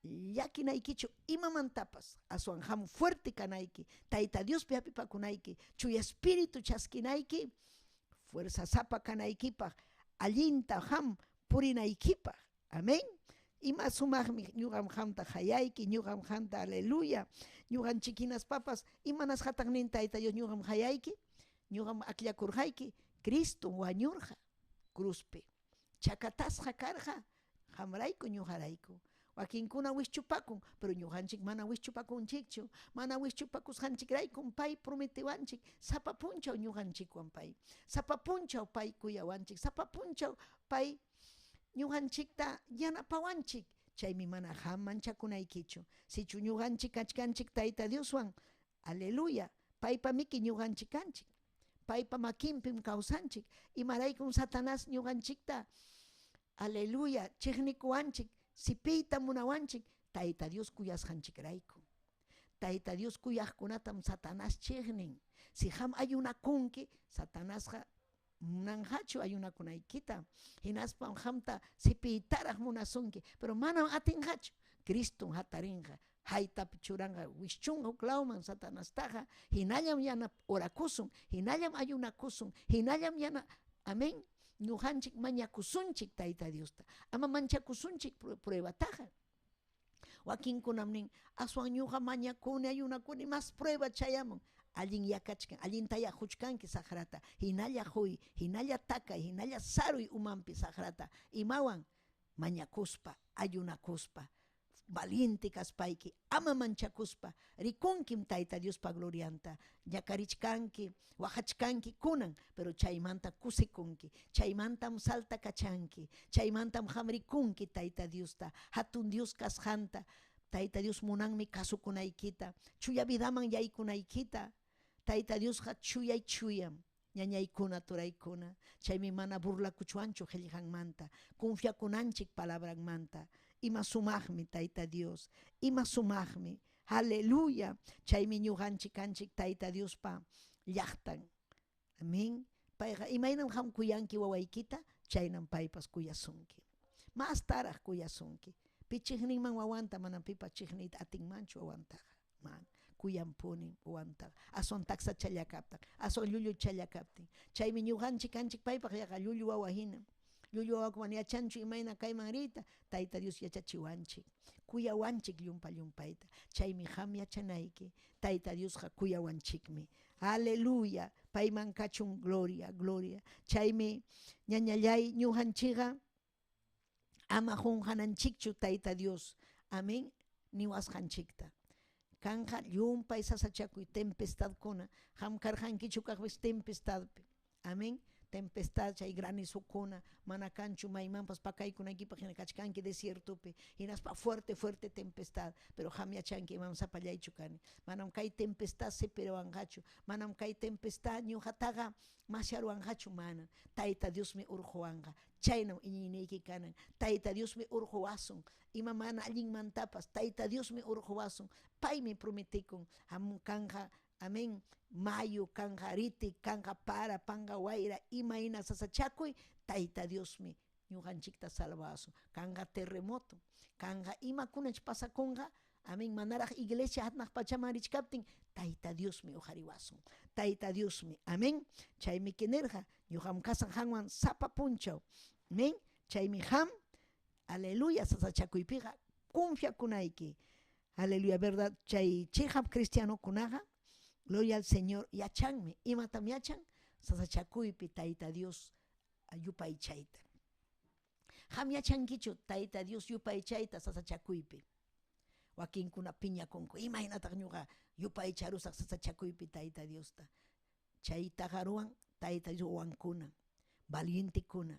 llakinaykichu imamantapas, aswan qam fuerte kanayki, Tayta Diospi hapipakunayki, chuya espíritu chaskinayki, fuerza sapa kanaykipaq, allinta qam purinaykipaq. Amén. Ima sumaqmi ñuqam qamta qayayki, ñuqam qamta aleluya. Ñuqanchik hinaspapas imanasqataq nin Tayta Dios ñuqam qayayki, ñuqam akllakurqayki, Cristo wañurqa cruzpi. Chakatasqa karqa qamrayku ñuqarayku. Wakinkuna wischupakun, pero ñuqanchik mana wischupakunchikchu, mana wischupakusqanchikraykum pay prometiwanchik, sapa punchaw ñuqanchikwan pay, sapa punchaw pay kuyawanchik, sapa punchaw pay ñuqanchikta yanapawanchik. Chaymi mana qam manchakunaykichu. Sichu ñuqanchik kachkanchik Tayta Dioswan, aleluya, paypa miki ñuqanchik kanchik, paypa makinpim kawsanchik. Imaraykum Satanás ñuqanchikta, aleluya, chiqnikuwanchik, sipiyta munawanchik, Tayta Dios kuyasqanchikrayku. Tayta Dios kuyaqkunatam Satanás chiqnin. Si qam ayunakunki, Satanasqa munanqachu ayunakunaykita. Hinaspam qamta sipiytaraq munasunki, pero manam atinqachu. Cristom hatarinqa, haytapi churanqa, wischunqa huklawman Satanastaqa. Hinallam yana orakusun, hinallam ayunakusun, hinallam yana, amén, ñuqanchik mañakusunchik Tayta Diosta. Ama manchakusunchik pruebataqa. Wakinkunam nin, aswan ñuqa mañakuni, ayunakuni, mas prueba chayamun. Allin yakachkan, allintaya quchkanki saqrata, hinalla quy, hinalla takay, hinalla saruy umanpi saqrata. Imawan? Mañakuspa, ayunakuspa, valiente kaspayki, ama manchakuspa, rikunkim Tayta Diospa glorianta. Ñakarichkanki, waqachkanki kunan, pero chaymanta kusikunki, chaymantam salta kachanki, chaymantam qam rikunki Tayta Diosta, hatun Dios kasqanta. Tayta Dios munanmi kasukunaykita, chuya vidaman yaykunaykita. Tayta Diosqa chuyay chuyam, ñañaykuna, turaykuna. Chaymi mana burlakuchwanchu qillqanmanta, confiakunanchik palabranmanta. Ima sumaqmi Tayta Dios, ima sumaqmi. Aleluya. Chaymi ñuqanchik kanchik Tayta Diospa llaqtan. Amén. Payqa imaynam qam kuyanki wawaykita, chaynam paypas kuyasunki. Mastaraq kuyasunki. Pi chiqninman wawanta, manam pipas chiqniyta atinmanchu wawantaqa. Man, kuyanpunim wawantaqa. Aswan taksachalla kaptin, aswan llulluchalla kaptin. Chaymi ñuqanchik kanchik paypaq yaqa llullu wawa hina. Llullu wawaku mana yachanchu imayna kayman riyta, Tayta Dios yachachiwanchik, kuyawanchik llumpa llumpayta. Chaymi qam yachanayki, Tayta Diosqa kuyawanchikmi. Aleluya, payman kachun gloria, gloria. Chaymi ñañallay ñuqanchikqa ama qunqananchikchu Tayta Dios, amén, niwasqanchikta. Kanqa llumpay sasachakuy tempestadkuna, qam karqankichu kaqpis tempestadpi. Amén. Tempestad chay granizokuna mana kanchu maymanpas pakaykunaykipaq hina kachkanki desiertopi, hinaspa fuerte fuerte tempestad, pero qam yachanki imam sapallaychu kani. Manam kay tempestad sipirawanqachu, manam kay tempestad ñuqataqa masyaruwanqachu, mana. Tayta Diosmi urquwanqa. Chaynam iñiyniyki kanan. Tayta Diosmi urquwasun. Ima mana allinmantapas Tayta Diosmi urquwasun. Paymi prometekun hamun kanqa, amén, mayu kanqa, riti kanqa, para, panqa, wayra, imayna sasachakuy, Tayta Diosmi ñuqanchikta salvawasun. Kanqa terremoto, kanqa imakunach pasakunqa, amén, manaraq iglesia hanaq pachaman richkaptin, Tayta Diosmi uqariwasun. Tayta Diosmi, amén. Chaymi kinirqa, ñuqam kasaq qanwan sapa punchaw. Amén. Chaymi qam, aleluya, sasachakuypiqa confiakunayki. Aleluya, verdad, chay chiqap cristianokunaqa, gloria al Señor, yachanmi. Imatam yachan? Sasachakuypi Tayta Dios yupaychayta. Qam yachankichu Tayta Dios yupaychayta sasachakuypi? Wakinkuna piñakunku, imaynataq ñuqa yupaycharusaq sasachakuypi Tayta Diosta? Chaytaqa ruwan Tayta Dios wawankuna, valientekuna.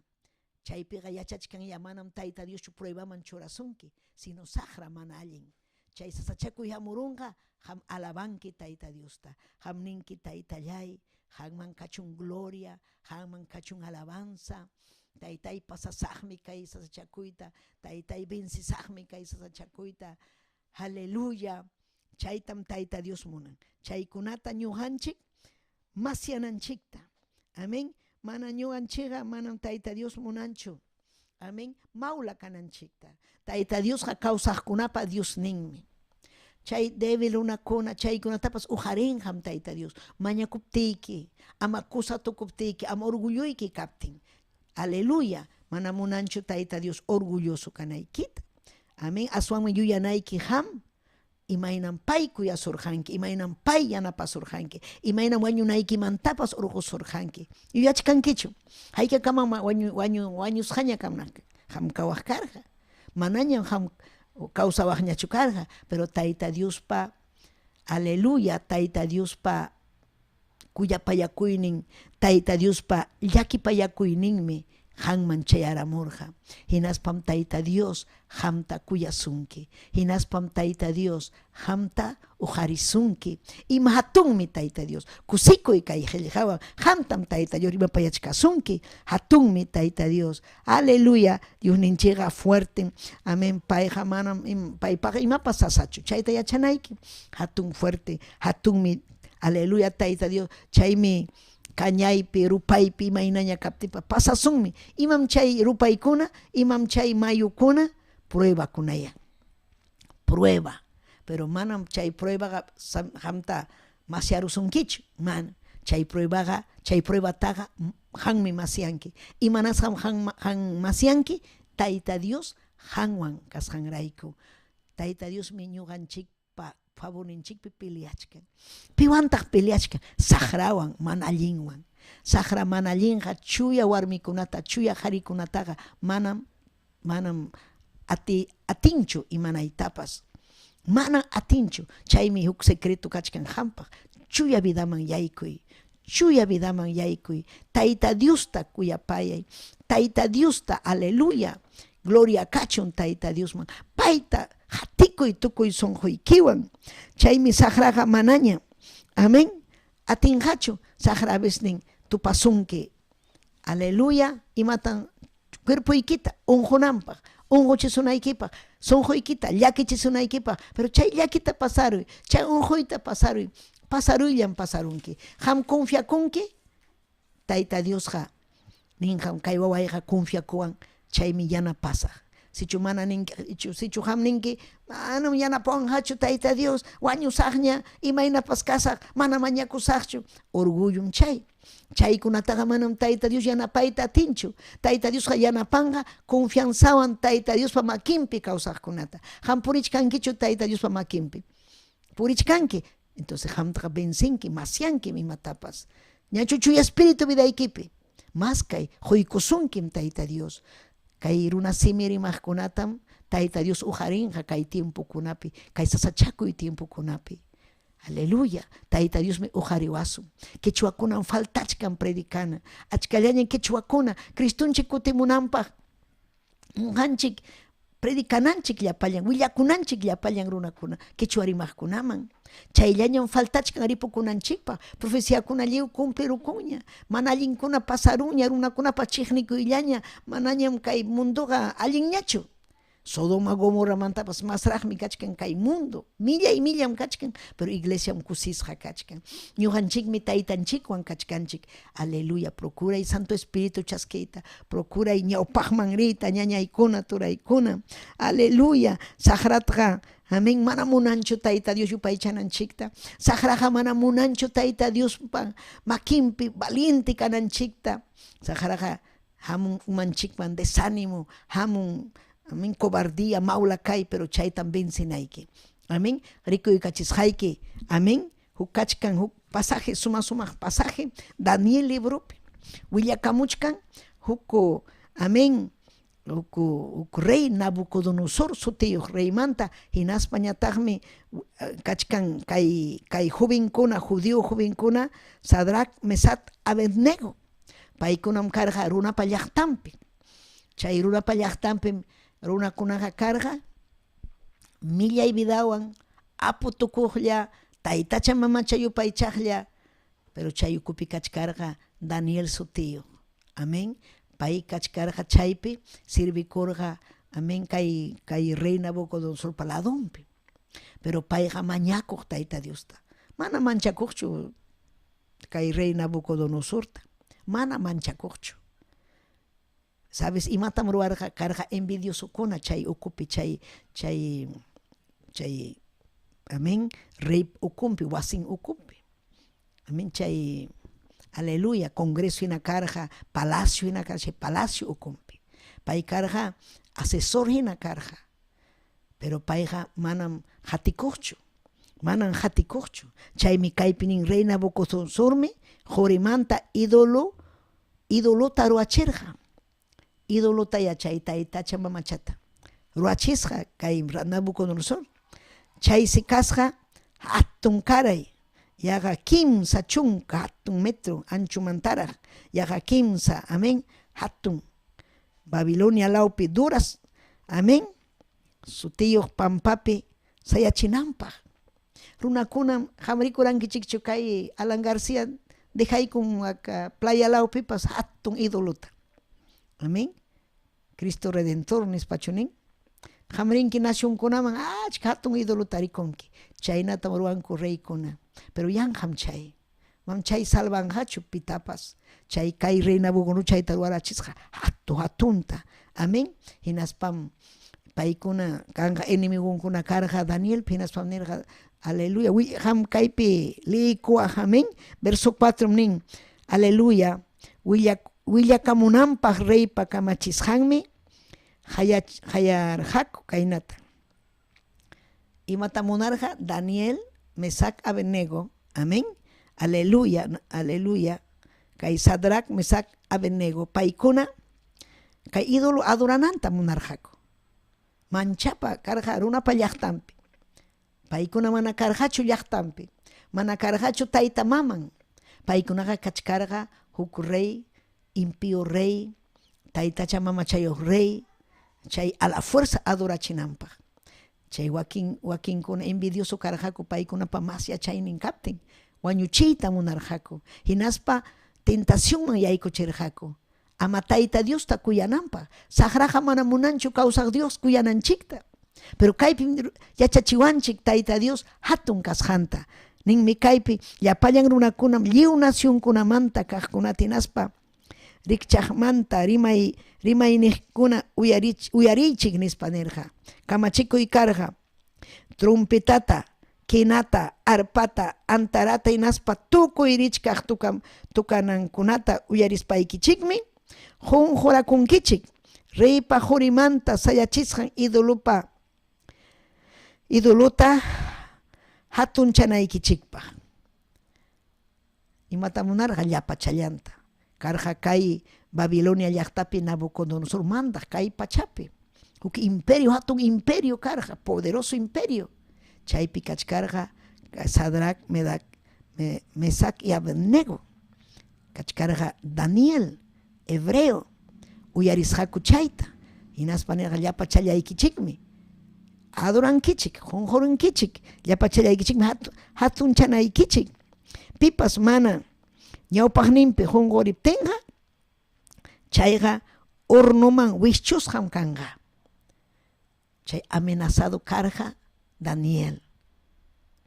Chaypiqa yachachkan ya manam Tayta Dioschu pruebaman churasunki, sino saqra mana allin. Chay sasachakuy hamurunqa, qam alabanki Tayta Diosta. Qam ninki, Taytallay, qanman kachun gloria, qanman kachun alabanza. Taytay pasasaqmi kay sasachakuyta, Taytay vencisaqmi kay sasachakuyta. Aleluya. Chaytam Tayta Dios munan. Chaykunata ñuqanchik masyananchikta. Amén. Mana ñuqanchikqa manam Tayta Dios munanchu. Amén. Mawla kananchikta. Tayta Diosqa kawsaqkunapa Diosninmi. Chay débil runakuna chaykunatapas uqarinqam Tayta Dios. Mañakuptiyki, ama kusa tukuptiyki, ama orgulloyki kaptin. Aleluya. Mana munanchu Tayta Dios orgulloso kanaykita. Amén. Aswanmi yuyanayki qam imaynam pay kuyasurqanki, imaynam pay yanapasurqanki, imaynam wañunaykimantapas urqusurqanki. Yuyachkankichu? Haykakamam wañusqaña qam kawaq karqa. Manañam qam kawsawaqñachu karqa, pero Tayta Diospa, aleluya, Tayta Diospa kuyapayakuynin, Tayta Diospa llakipayakuyninmi qanman chayaramurqa. Hinaspam Tayta Dios qamta kuyasunki. Hinaspam Tayta Dios qamta uqarisunki. Ima hatunmi Tayta Dios. Kusikuy kay qillqawan. Qamtam Tayta Dios rimapayachkasunki. Hatunmi Tayta Dios. Aleluya. Diosninchikqa fuertem. Amén. Payqa manam paypaqqa imapas sasachu. Chayta yachanayki. Hatun fuerte. Hatunmi. Aleluya Tayta Dios. Chaymi kañaypi, rupaypi imaynaña kaptinpas pasasunmi. Imam chay rupaykuna, imam chay mayukuna, pruebakunaya. Prueba. Pero manam chay pruebaqa qamta masyarusunkichu, mana. Chay pruebaqa, chay pruebataqa qanmi masyanki. Imanasqam qan qan masyanki? Tayta Dios qanwan kasqanrayku. Tayta Diosmi ñuqanchik pa favorninchikpi peleachkan. Piwantaq peleachkan? Saqrawan, mana allinwan. Saqra mana allinqa chuya warmikunata, chuya qharikunataqa manam manam ati atinchu imanaytapas. Manam atinchu. Chaymi huk secreto kachkan qampaq. Chuya vidaman yaykuy. Chuya vidaman yaykuy. Tayta Diosta kuyapayay. Tayta Diosta, aleluya. Gloria kachun Tayta Diosman. Payta qatikuy tukuy sunquykiwan. Chaymi saqraqa manaña, amén, atinqachu. Saqra avesnin tupasunki. Aleluya. Imatan cuerpoykita unqunanpaq, unquchisunaykipaq, sunquykita llakichisunaykipaq, pero chay llakita pasaruy, chay unquyta pasaruy, pasaruyllam pasarunki. Qam confiakunki, Tayta Diosqa ninqam kay wawayqa confiakuwan, chaymi yanapasaq. Sichu mana ninki, sichu qam ninki, manam yanapawanqachu Tayta Dios, wañusaqña, imaynapas kasaq, mana mañakusaqchu, orgullom chay. Chaykunataqa manam Tayta Dios yanapayta atinchu. Tayta Diosqa yanapanqa confianzawan Tayta Diospa makinpi kawsaqkunata. Qam purichkankichu Tayta Diospa makinpi? Purichkanki. Entonces qamtaqa vencenki, masyankim imatapas. Ñachu Chuya Espíritu vidaykipi? Maskay, quykusunkim Tayta Dios. Kay runa simi rimaqkunatam Tayta Dios uqarinqa kay tiempokunapi, kay sasachakuy tiempokunapi. Aleluya! Tayta Diosmi uqariwasun. Quechuakunam faltachkan predicana. Achkallaña quechuakuna Cristonchik kutimunanpaq ñuqanchik predicananchik llapallan, willakunanchik llapallan runakuna, quechua rimaqkunaman. Chayllañam faltachkan ripukunanchikpaq. Profeciakuna lliw cumplirukunña. Mana allinkuna pasarunña, runakunapa chiqnikuyllaña, manañam kay mundoqa allinñachu. Sodoma Gomorramantapas masraqmi kachkan kay mundo. Millay millam kachkan, pero iglesiam kusisqa kachkan. Ñuqanchikmi taytanchikwan kachkanchik. Aleluya, procuray Santo Espíritu chaskiyta, procuray ñawpaqman riyta, ñañaykuna, turaykuna. Aleluya, saqratqa, amén, mana munanchu Tayta Dios yupaychananchikta. Saqraqa mana munanchu Tayta Diospa makinpi valiente kananchikta. Saqraqa hamun umanchikman desánimo, hamun, amén, cobardía, mawla kay, pero chaytam vencenayki. Amén, rikuykachisqayki, amén, huk kachkan huk pasaje, suma sumaq pasaje, Daniel libropi, willakamuchkan huk, amén, huk, huk rey Nabucodonosor sutiyuq reymanta, hinaspañataqmi kachkan kay, kay jovenkuna, judío jovenkuna, Sadrac, Mesat, Abednego. Paykunam karqa runapa llaqtanpi. Chay runapa llaqtanpim runakunaqa karqa millay vidawan, apu tukuqlla, taytacha mamacha yupaychaqlla, pero chay ukupi kachkarqa Daniel sutiyuq. Amén. Pay kachkarqa chaypi sirvikurqa, amén, kay kay rey Nabucodonosorpa ladonpi. Pero payqa mañakuq Tayta Diosta. Mana manchakuqchu kay rey Nabucodonosorta. Mana manchakuqchu. Sabes imatam ruwarqa? Karqa envidiosokuna chay ukupi, chay chay chay amén, rey ukumpi, wasin ukumpi. Amén, chay aleluya, congreso hina karqa, palacio hina karqa, chay palacio ukumpi. Pay karqa asesor hina karqa. Pero payqa manam qatikuqchu. Manam qatikuqchu. Chaymi kaypi nin rey Nabucodonosormi qorimanta ídolo idolota ruwachirqa. Idolota yachay taytacha mamachata ruwachisqa kay Nabucodonosor. Chaysi kasqa hatun karay, yaqa 30 hatun metro anchumantaraq, yaqa kimsa, amén, hatun. Babilonia lawpi Duras, amén, sutiyuq pampapi sayachinanpaq. Runakunam qam rikurankichikchu kay Alan García dejaykun aka playa lawpipas hatun idolota. Amén. Cristo Redentor nispachu nin. Qam rinki nacionkunaman achka hatun idolota rikunki. Chaynatam ruwanku reykuna. Pero yanqam chay. Mam chay salvanqachu pitapas. Chay kay rey Nabucodonosor chayta ruwarachisqa hatu hatunta. Amén. Hinaspam paykuna kanqa enemigonkuna karqa Daniel hinaspam nirqa aleluya qam kaypi liykuwaq amén. Verso 4 nin aleluya willakamunanpaq reypa kamachisqanmi hayarqaku kaynata. Imata munarqa Daniel, Mesac, Abednego, amén. Aleluya, aleluya. Kay Sadrac, Mesac, Abednego, paykuna kay ídolo adorananta munarqaku. Manchapa karqa runapa llaqtanpi. Paykuna mana karqachu llaqtanpi, mana karqachu tayta maman. Paykunaqa kachkarqa huk rey, impío rey, taytacha mamachayuq rey, chay a la fuerza adorachinanpaq. Chay wakin wakinkuna envidioso karqaku paykunapa mas yachaynin kaptin, wañuchiyta munarqaku. Hinaspa tentacionman yaykuchirqaku. Ama Tayta Diosta kuyananpaq. Saqraqa mana munanchu kawsaq Dios kuyananchikta. Pero kaypim yachachiwanchik Tayta Dios hatun kasqanta. Ninmi kaypi llapallan runakunam lliw nacionkunamanta kaqkunata hinaspa rikchaqmanta rimay rimayniqkuna uyariychik nispa nirqa. Kamachikuy karqa trompetata, quenata, arpata, antarata hinaspa tukuy richkaq tukanankunata uyarispaykichikmi qunqurakunkichik. Reypa qurimanta sayachisqan idolota hatunchanaykichikpaq. Imata munarqa llapachallanta. Karqa kay Babilonia llaqtapi Nabucodonosor mandaq kay pachapi. Huk imperio, hatun imperio karqa, poderoso imperio. Chaypi kachkarqa Sadrac, Mesac y Abednego. Kachkarqa Daniel, hebreo. Uyarisqaku chayta. Hinaspa nirqa llapachallaykichikmi. Adorankichik, qunqurunkichik, llapachallaykichikmi hatunchanaykichik. Pipas mana ñawpaqninpi qunquriptinqa, chayqa hornoman wischusqam kanqa. Chay amenazado karqa Daniel.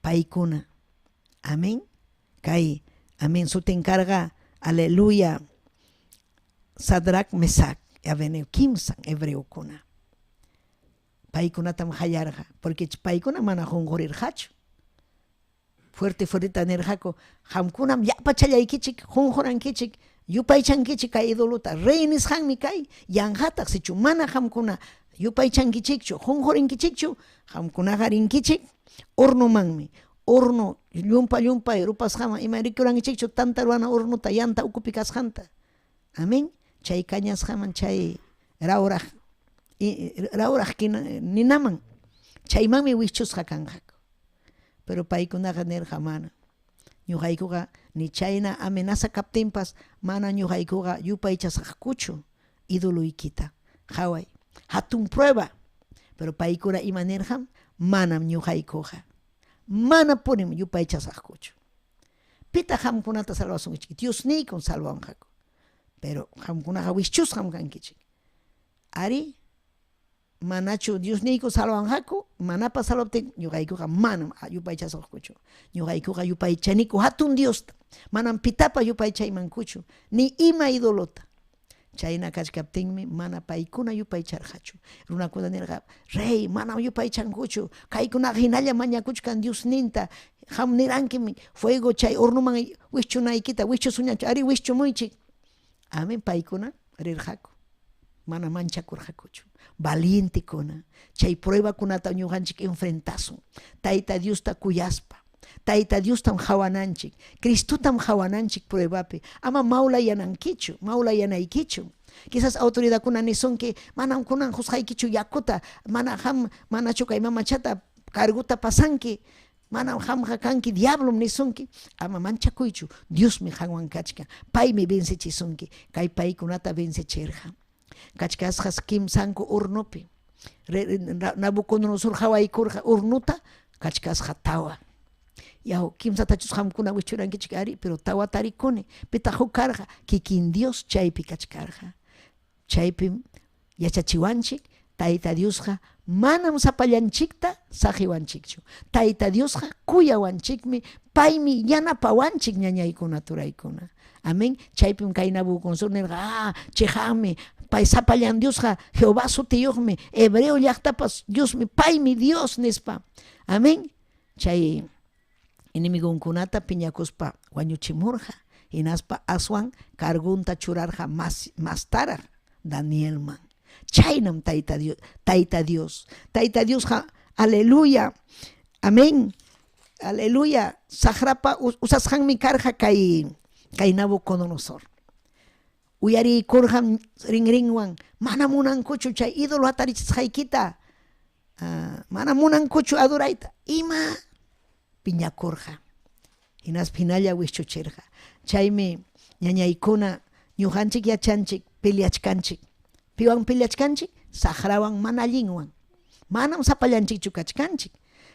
Paykuna. Amén. Kay amén sutin karqa aleluya Sadrac, Mesac, Abednego kimsan hebreokuna. Paykunatam hayarqa, porque paykuna mana qunqurirqachu. Fuerte fuerteta nirqaku, qamkunam llapachallaykichik, qunqurankichik, yupaychankichik kay idolota. Rey nisqanmi kay, yanqataq sichu mana qamkuna yupaychankichikchu, qunqurinkichikchu, qamkunaqa rinkichik hornomanmi. Horno llumpa llumpay rupasqaman ima rikurankichikchu tanta ruwana hornota yanta ukupi kasqanta. Amén. Chay kañasqaman chay rawraq ninaman chaymanmi wischusqa kanqaku. Pero paykunaqa nirqa mana. Ñuqaykuqa ni chayna amenaza kaptinpas mana ñuqaykuqa yupaychasqakuchu idoloykita. Qhaway, hatun prueba. Pero paykuna ima nirqam manam ñuqaykuqa. Manapunim yupaychasaqkuchu. Pitaq qamkunata salvasunkichik? Diosniykun salvanqaku. Pero qamkunaqa wischusqam kankichik. Ari, manachu Diosniyku salvanqaku? Manapas salvaptin ñuqaykuqa manam yupaychasaqkuchu. Ñuqaykuqa yupaychaniku hatun Diosta. Manam pitapa yupaychaymankuchu, ni ima idolota. Chayna kachkaptinmi mana paykuna yupaycharqachu. Runakuna nirqa, rey, manam yupaychankuchu. Kaykunaqa hinalla mañakuchkan Diosninta. Qam nirankim fuego chay hornoman wischunaykita, wischusuñachu. Ari wischumuychik. Amén, paykuna rirqaku. Mana manchakurqakuchu. Valientekuna. Chay pruebakunata ñuqanchik enfrentasun. Tayta Diosta kuyaspa. Tayta Diostam hawananchik. Cristotam hawananchik pruebapi. Ama mawlayanankichu, mawlayanaykichu. Quizás autoridadkuna nisunki, manam kunan qusqaykichu yakuta, mana qam manachu kay mamachata carguta pasanki, manam qamqa kanki diablom nisunki. Ama manchakuychu, Diosmi qanwan kachkan. Paymi vencechisunki. Kay paykunata vencechirqa. Kachkasqas kimsanku hornopi. Nabucodonosor qawaykurqa hornota kachkasqa tawa. Yaw, kimsatachus qamkuna wichurankichik ari, pero tawa tarikuni. Pitaq huk karqa? Kikin Dios chaypi kachkarqa. Chaypim yachachiwanchik Tayta Diosqa manam sapallanchikta saqiwanchikchu. Tayta Diosqa kuyawanchikmi, paymi yanapawanchik ñañaykuna turaykuna. Amén. Chaypim kay Nabucodonosor nirqa, ah, cheqapmi, pay sapallan Diosqa Jehová sutiyuqmi, hebreo llaqtapas Diosmi, paymi Dios nispa. Amén. Chay enemigonkunata piñakuspa wañuchimurqa, hinaspa aswan cargunta churarqa mas mastaraq Danielman. Chaynam Tayta Dios, Tayta Dios. Tayta Diosqa, aleluya, amén, aleluya, saqrapa usasqanmi karqa kay kay Nabucodonosor. Uyariykurqam rinrinwan, mana munankuchu chay ídolo hatarichisqaykita, mana munankuchu adorayta, ima piñakurqa. Hinaspa hinalla wischuchirqa. Chaymi ñañaykuna ñuqanchik yachanchik peleachkanchik. Piwan peleachkanchik? Saqrawan mana allinwan. Manam sapallanchikchu kachkanchik.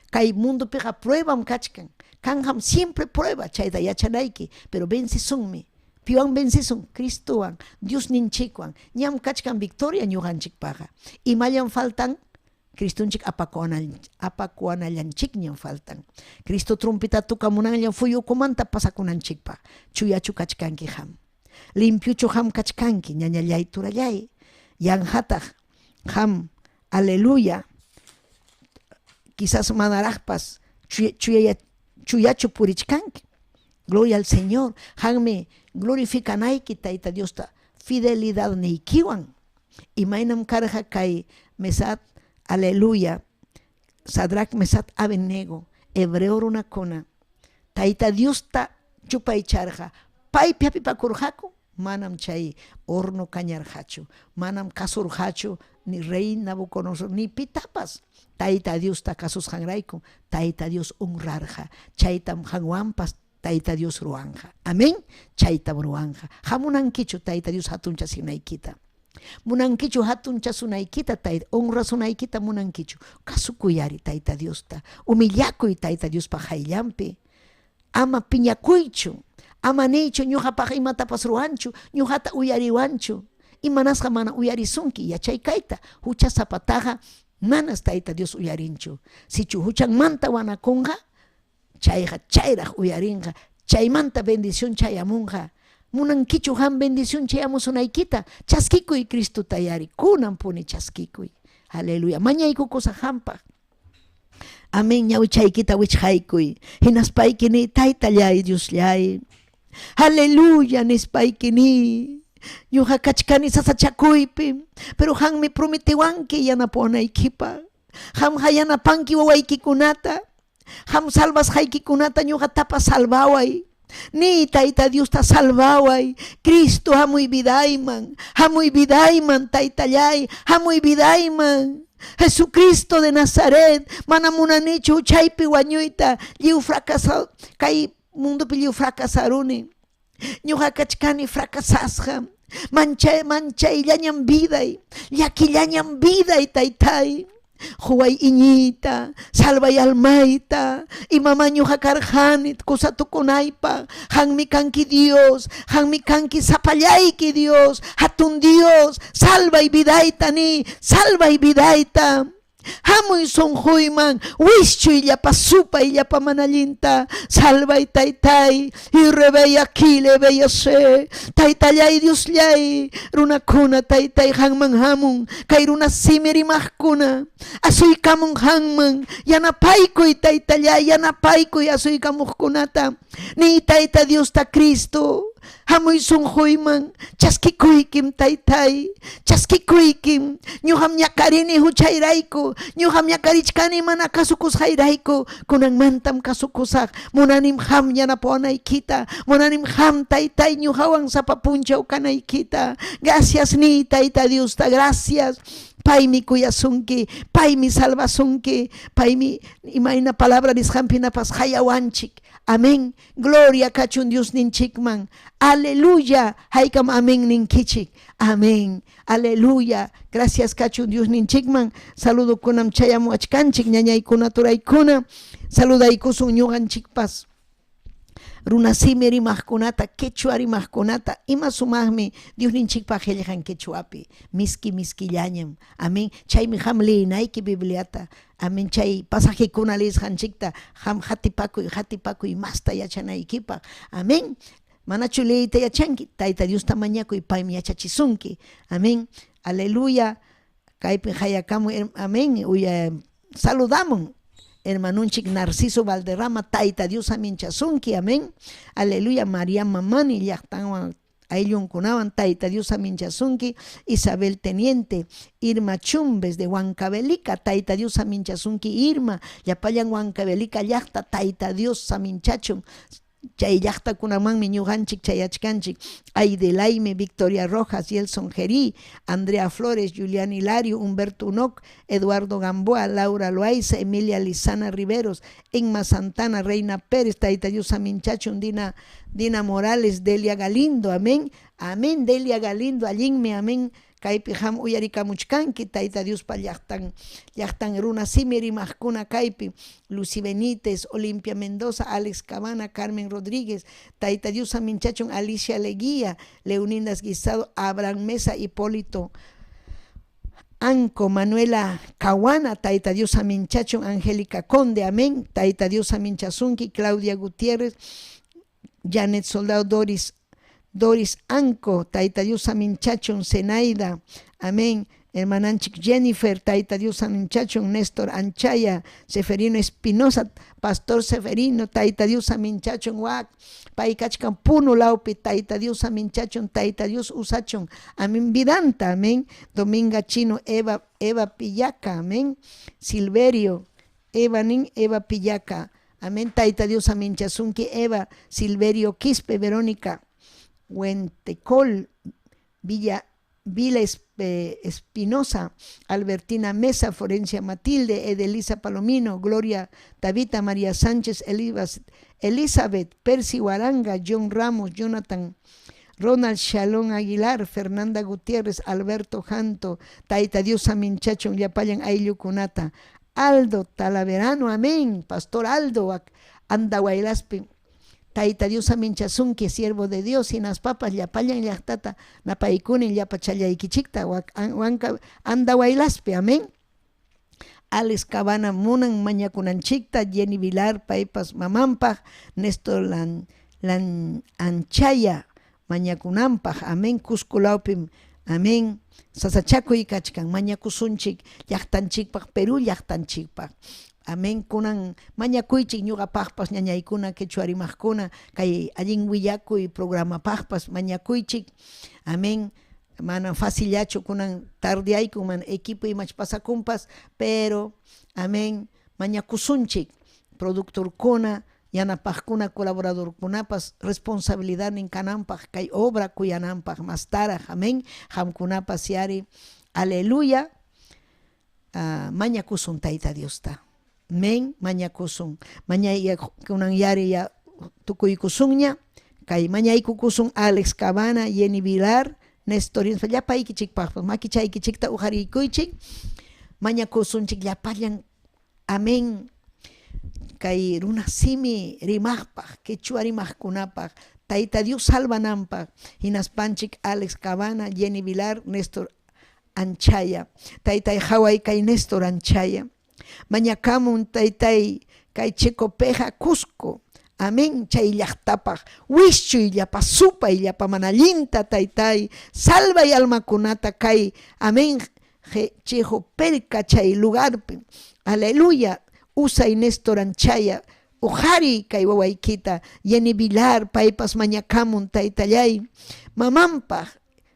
Kay mundopiqa pruebam kachkan. Kanqam siempre prueba, chayta yachanayki, pero vencesunmi. Piwan vencesun? Cristowan, Diosninchikwan. Ñam kachkan victoria ñuqanchikpaqa. Imallam faltan? Cristonchik apakuwanallanchikñam faltan. Cristo trompeta tocamunanllam fuyukumanta pasakunanchikpaq. Chuyachu kachkanki qam? Limpiochu qam kachkanki, ñañallay turallay? Yanqataq qam, aleluya, quizás manaraqpas chuyachu purichkanki. Gloria al Señor. Qammi glorificanayki Tayta Diosta fidelidadniykiwan. Imaynam karqa kay Mesad, aleluya, Sadrac, Mesad, Abednego, hebreo runakuna, Tayta Diosta yupaycharqa, paypi hapipakurqaku, manam chay horno kañarqachu, manam kasurqachu ni rey Nabucodonosor ni pitapas. Tayta Diosta kasusqanrayku Tayta Dios honrarqa, chaytam qanwanpas Tayta Dios ruwanqa. Amén. Chaytam ruwanqa. Hamunankichu Tayta Dios hatunchasunaykita? Munankichu hatunchasunaykita, Tayta honrasunaykita munankichu? Kasukuyari Tayta Diosta. Humillakuy Tayta Diospa qayllanpi. Ama piñakuychu. Ama niychu ñuqapaq imatapas ruwanchu, ñuqata uyariwanchu. Imanasqa mana uyarisunki yachay kayta. Huchasapataqa manas Tayta Dios uyarinchu. Sichu huchanmanta wanakunqa, chayqa chayraq uyarinqa, chaymanta bendición chayamunqa. Munankichu qam bendición chayamusunaykita? Chaskikuy Cristota yari, kunanpuni chaskikuy. Aleluya. Mañaykukusaq qampaq. Amén, ñawichaykita wichqaykuy. Hinaspayki niy, Taytallay, Diosllay. Aleluya nispayki niy. Ñuqa kachkani sasachakuypi, pero qammi prometiwanki yanapuwanaykipaq. Qamqa yanapanki wawaykikunata. Qam salvasqaykikunata ñuqatapas salvaway. Niy Tayta Diosta salvaway. Cristo hamuy vidayman. Hamuy vidayman, Taytallay. Hamuy vidayman. Jesucristo de Nazaret, mana munanichu chaypi wañuyta, lliw fracasa kay mundopi lliw fracasaruni. Ñuqa kachkani fracasasqa. Manchay manchayllañam viday, llakillañam viday, taytay. Quway iñiyta, salvay almayta, imamá ñuqa karqani kusa tukunaypaq. Qammi kanki Dios, qammi kanki sapallayki Dios, hatun Dios, salvay vidayta ni, salvay vidayta. Hamuy sunquyman, wischuy llapa supay llapa mana allinta, salvay taytay, y aquile beyase, taytallay Diosllay, runakuna taytay qanman hamun, kay runa simi rimaqkuna, asuykamun qanman, yanapaykuy taytallay, yanapaykuy asuykamuqkunata, niy Tayta Diosta Cristo, hamuy sunquyman, chaskikuykim taytay, chaskikuykim, ñuqam ñakarini huchayrayku, ñuqam ñakarichkani mana kasukusqayrayku, kunanmantam kasukusaq, munanim qam yanapawanaykita, munanim qam taytay ñuqawan sapa punchaw kanaykita. Gracias niy Tayta Diosta, gracias. Paymi kuyasunki, paymi salvasunki, paymi imayna palabra nisqanpi hinapas qayawanchik. Amén. Gloria kachun Diosninchikman. Aleluya. Haykam amén ninkichik. Amén. Aleluya. Gracias kachun Diosninchikman. Saludokunam chayamuwachkanchik ñañaykuna turaykuna. Saludaykusun ñuqanchikpas. Runasimi rimaqkunata, quechua rimaqkunata, ima sumaqmi Diosninchikpa qillqan quechuapi, miski miskillañam. Amén. Chaymi qam leenayki Bibliata. Amén. Chay pasajekuna leesqanchikta qam qatipakuy, qatipakuy masta yachanaykipaq. Amén. Manachu leeyta yachanki? Tayta Diosta mañakuy, paymi yachachisunki. Amén. Aleluya. Kaypi qayakamun, amén. Uya saludamun hermanunchik Narciso Valderrama, Tayta Dios aminchasunki, amén. Aleluya, María Mamani llaqtanwan ayllunkunawan Tayta Dios aminchasunki, Isabel Teniente, Irma Chumbes de Huancavelica, Tayta Dios aminchasunki, Irma, llapallan Huancavelica llaqta, Tayta Dios aminchachun. Chay llaqtakunamanmi ñuqanchik chayachkanchik. Aide Laime, Victoria Rojas, Yelson Gerí, Andrea Flores, Julián Hilario, Humberto Unoc, Eduardo Gamboa, Laura Loaiza, Emilia Lizana Riveros, Emma Santana, Reina Pérez, Tayta Dios aminchachun, Dina, Dina Morales, Delia Galindo, amén. Amén, Delia Galindo, allinmi, amén. Kaypi qam uyarikamuchkanki, Tayta Diospa llaqtan, llaqtan runa simi rimaqkuna kaypi, Lucy Benítez, Olimpia Mendoza, Alex Cabana, Carmen Rodríguez, Tayta Dios aminchachun, Alicia Leguía, Leonidas Guisado, Abraham Mesa, Hipólito Anco, Manuela Caguana, Tayta Dios aminchachun, Angélica Conde, amén, Tayta Dios aminchasunki, Claudia Gutiérrez, Janet Soldado, Doris Doris Anco, Tayta Dios aminchachun, Zenaida, amén. Hermananchik Jennifer, Tayta Dios aminchachun, Néstor Anchaya, Seferino Espinosa, Pastor Seferino, Tayta Dios aminchachun, wak, pay kachkan Puno lawpi, Tayta Dios aminchachun, Tayta Dios usachun, amén, vidanta, amén. Dominga Chino, Eva, Eva Pillaca, amén. Silverio, Eva nin, Eva Pillaca, amén. Tayta Dios aminchasunki, Eva, Silverio Quispe, Verónica Huentecol, Villa, Vila Espinosa, Albertina Mesa, Florencia Matilde, Edelisa Palomino, Gloria Tabita, María Sánchez, Elizabeth, Percy Huaranga, John Ramos, Jonathan, Ronald Shalom Aguilar, Fernanda Gutiérrez, Alberto Janto, Taita Dios aminchachun, llapallan ayllukunata, Aldo Talaverano, amén, Pastor Aldo, Andahuaylaspi, Tayta Dios aminchasunki, siervo de Dios, hinaspapas llapallan llaqtata napaykuni llapachallaykichikta wanka Andahuaylaspi, amén. Alex Cabana munan mañakunanchikta, Jenny Vilar paypas mamanpaq, Néstor Lan, Lan Anchaya mañakunanpaq, amén. Cusco lawpim, amén. Sasachakuy kachkan, mañakusunchik llaqtanchikpaq, Perú llaqtanchikpaq. Amén. Kunan mañakuychik ñuqapaqpas ñañaykuna quechua rimaqkuna kay allin willakuy programapaqpas mañakuychik. Amén. Mana facillachu kunan tardeayku mana equipo imach pasakunpas, pero amén, mañakusunchik productorkuna, yanapaqkuna, colaboradorkunapas responsabilidadnin kananpaq kay obra kuyananpaq mastaraq, amén. Qamkunapas yari, aleluya, mañakusun Tayta Diosta. Amén, mañakusun. Mañay kunan yari ya tukuykusunña, kay mañaykukusun Alex Cabana, Jenny Vilar, Néstor llapaykichikpaqpas makichaykichikta uqariykuychik, mañakusunchik llapallan, amén, kay runa simi rimaqpaq, quechua rimaqkunapaq, Tayta Dios salvananpaq, hinaspanchik Alex Cabana, Jenny Vilar, Néstor Anchaya, Taytay haway kay Néstor Anchaya, mañakamun taytay kay Checopeja Cusco, amén, chay llaqtapaq wischuy llapa supay llapa mana allinta taytay, salvay almakunata kay, amén, Chejoperca chay lugarpi, aleluya, usay Néstor Anchaya, uqhariy kay wawaykita, Jenny Vilar paypas mañakamun taytallay, mamanpaq,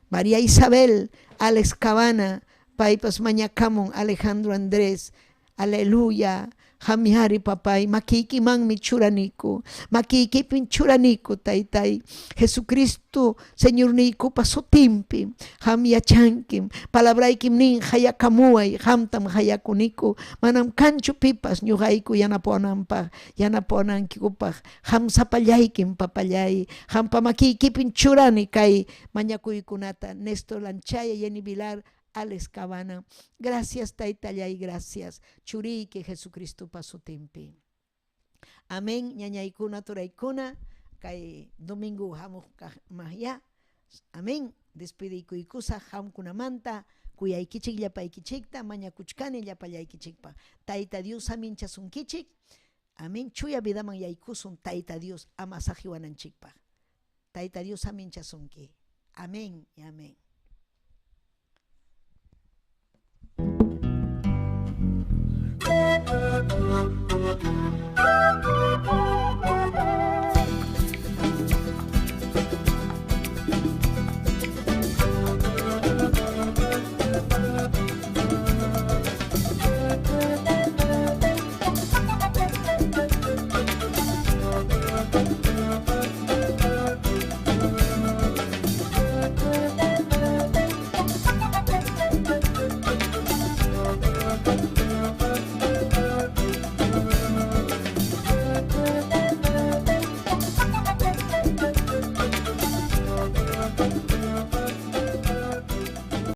María Isabel, Alex Cabana, paypas mañakamun, Alejandro Andrés, aleluya, Qamyari papay, makiykimanmi churaniku. Makiykipim churaniku, taytay. Jesucristo, Señorniykupa sutinpi. Qam yachankim. Palabraykim nin, qayakamuway, qamtam qayakuniku. Manam kanchu pipas ñuqayku yanapawananpaq, yanapawanankikupaq. Qam sapallaykim, papallay. Qampa makiykipim churani kay mañakuykunata. Néstor Lanchaya, Jenny Vilar, Alex Cabana. Gracias, taytallay, gracias. Churiyki Jesucristopa sutinpi. Amén, ñañaykuna, turaykuna, kay domingo hamuq kaqmaqya. Amén. Despedikuykusaq qamkunamanta, kuyaykichik llapaykichikta, mañakuchkani llapallaykichikpaq. Tayta Dios saminchasunkichik. Amén. Chuya vidaman yaykusun Tayta Dios ama saqiwananchikpaq. Tayta Dios saminchasunki. Amén y amén.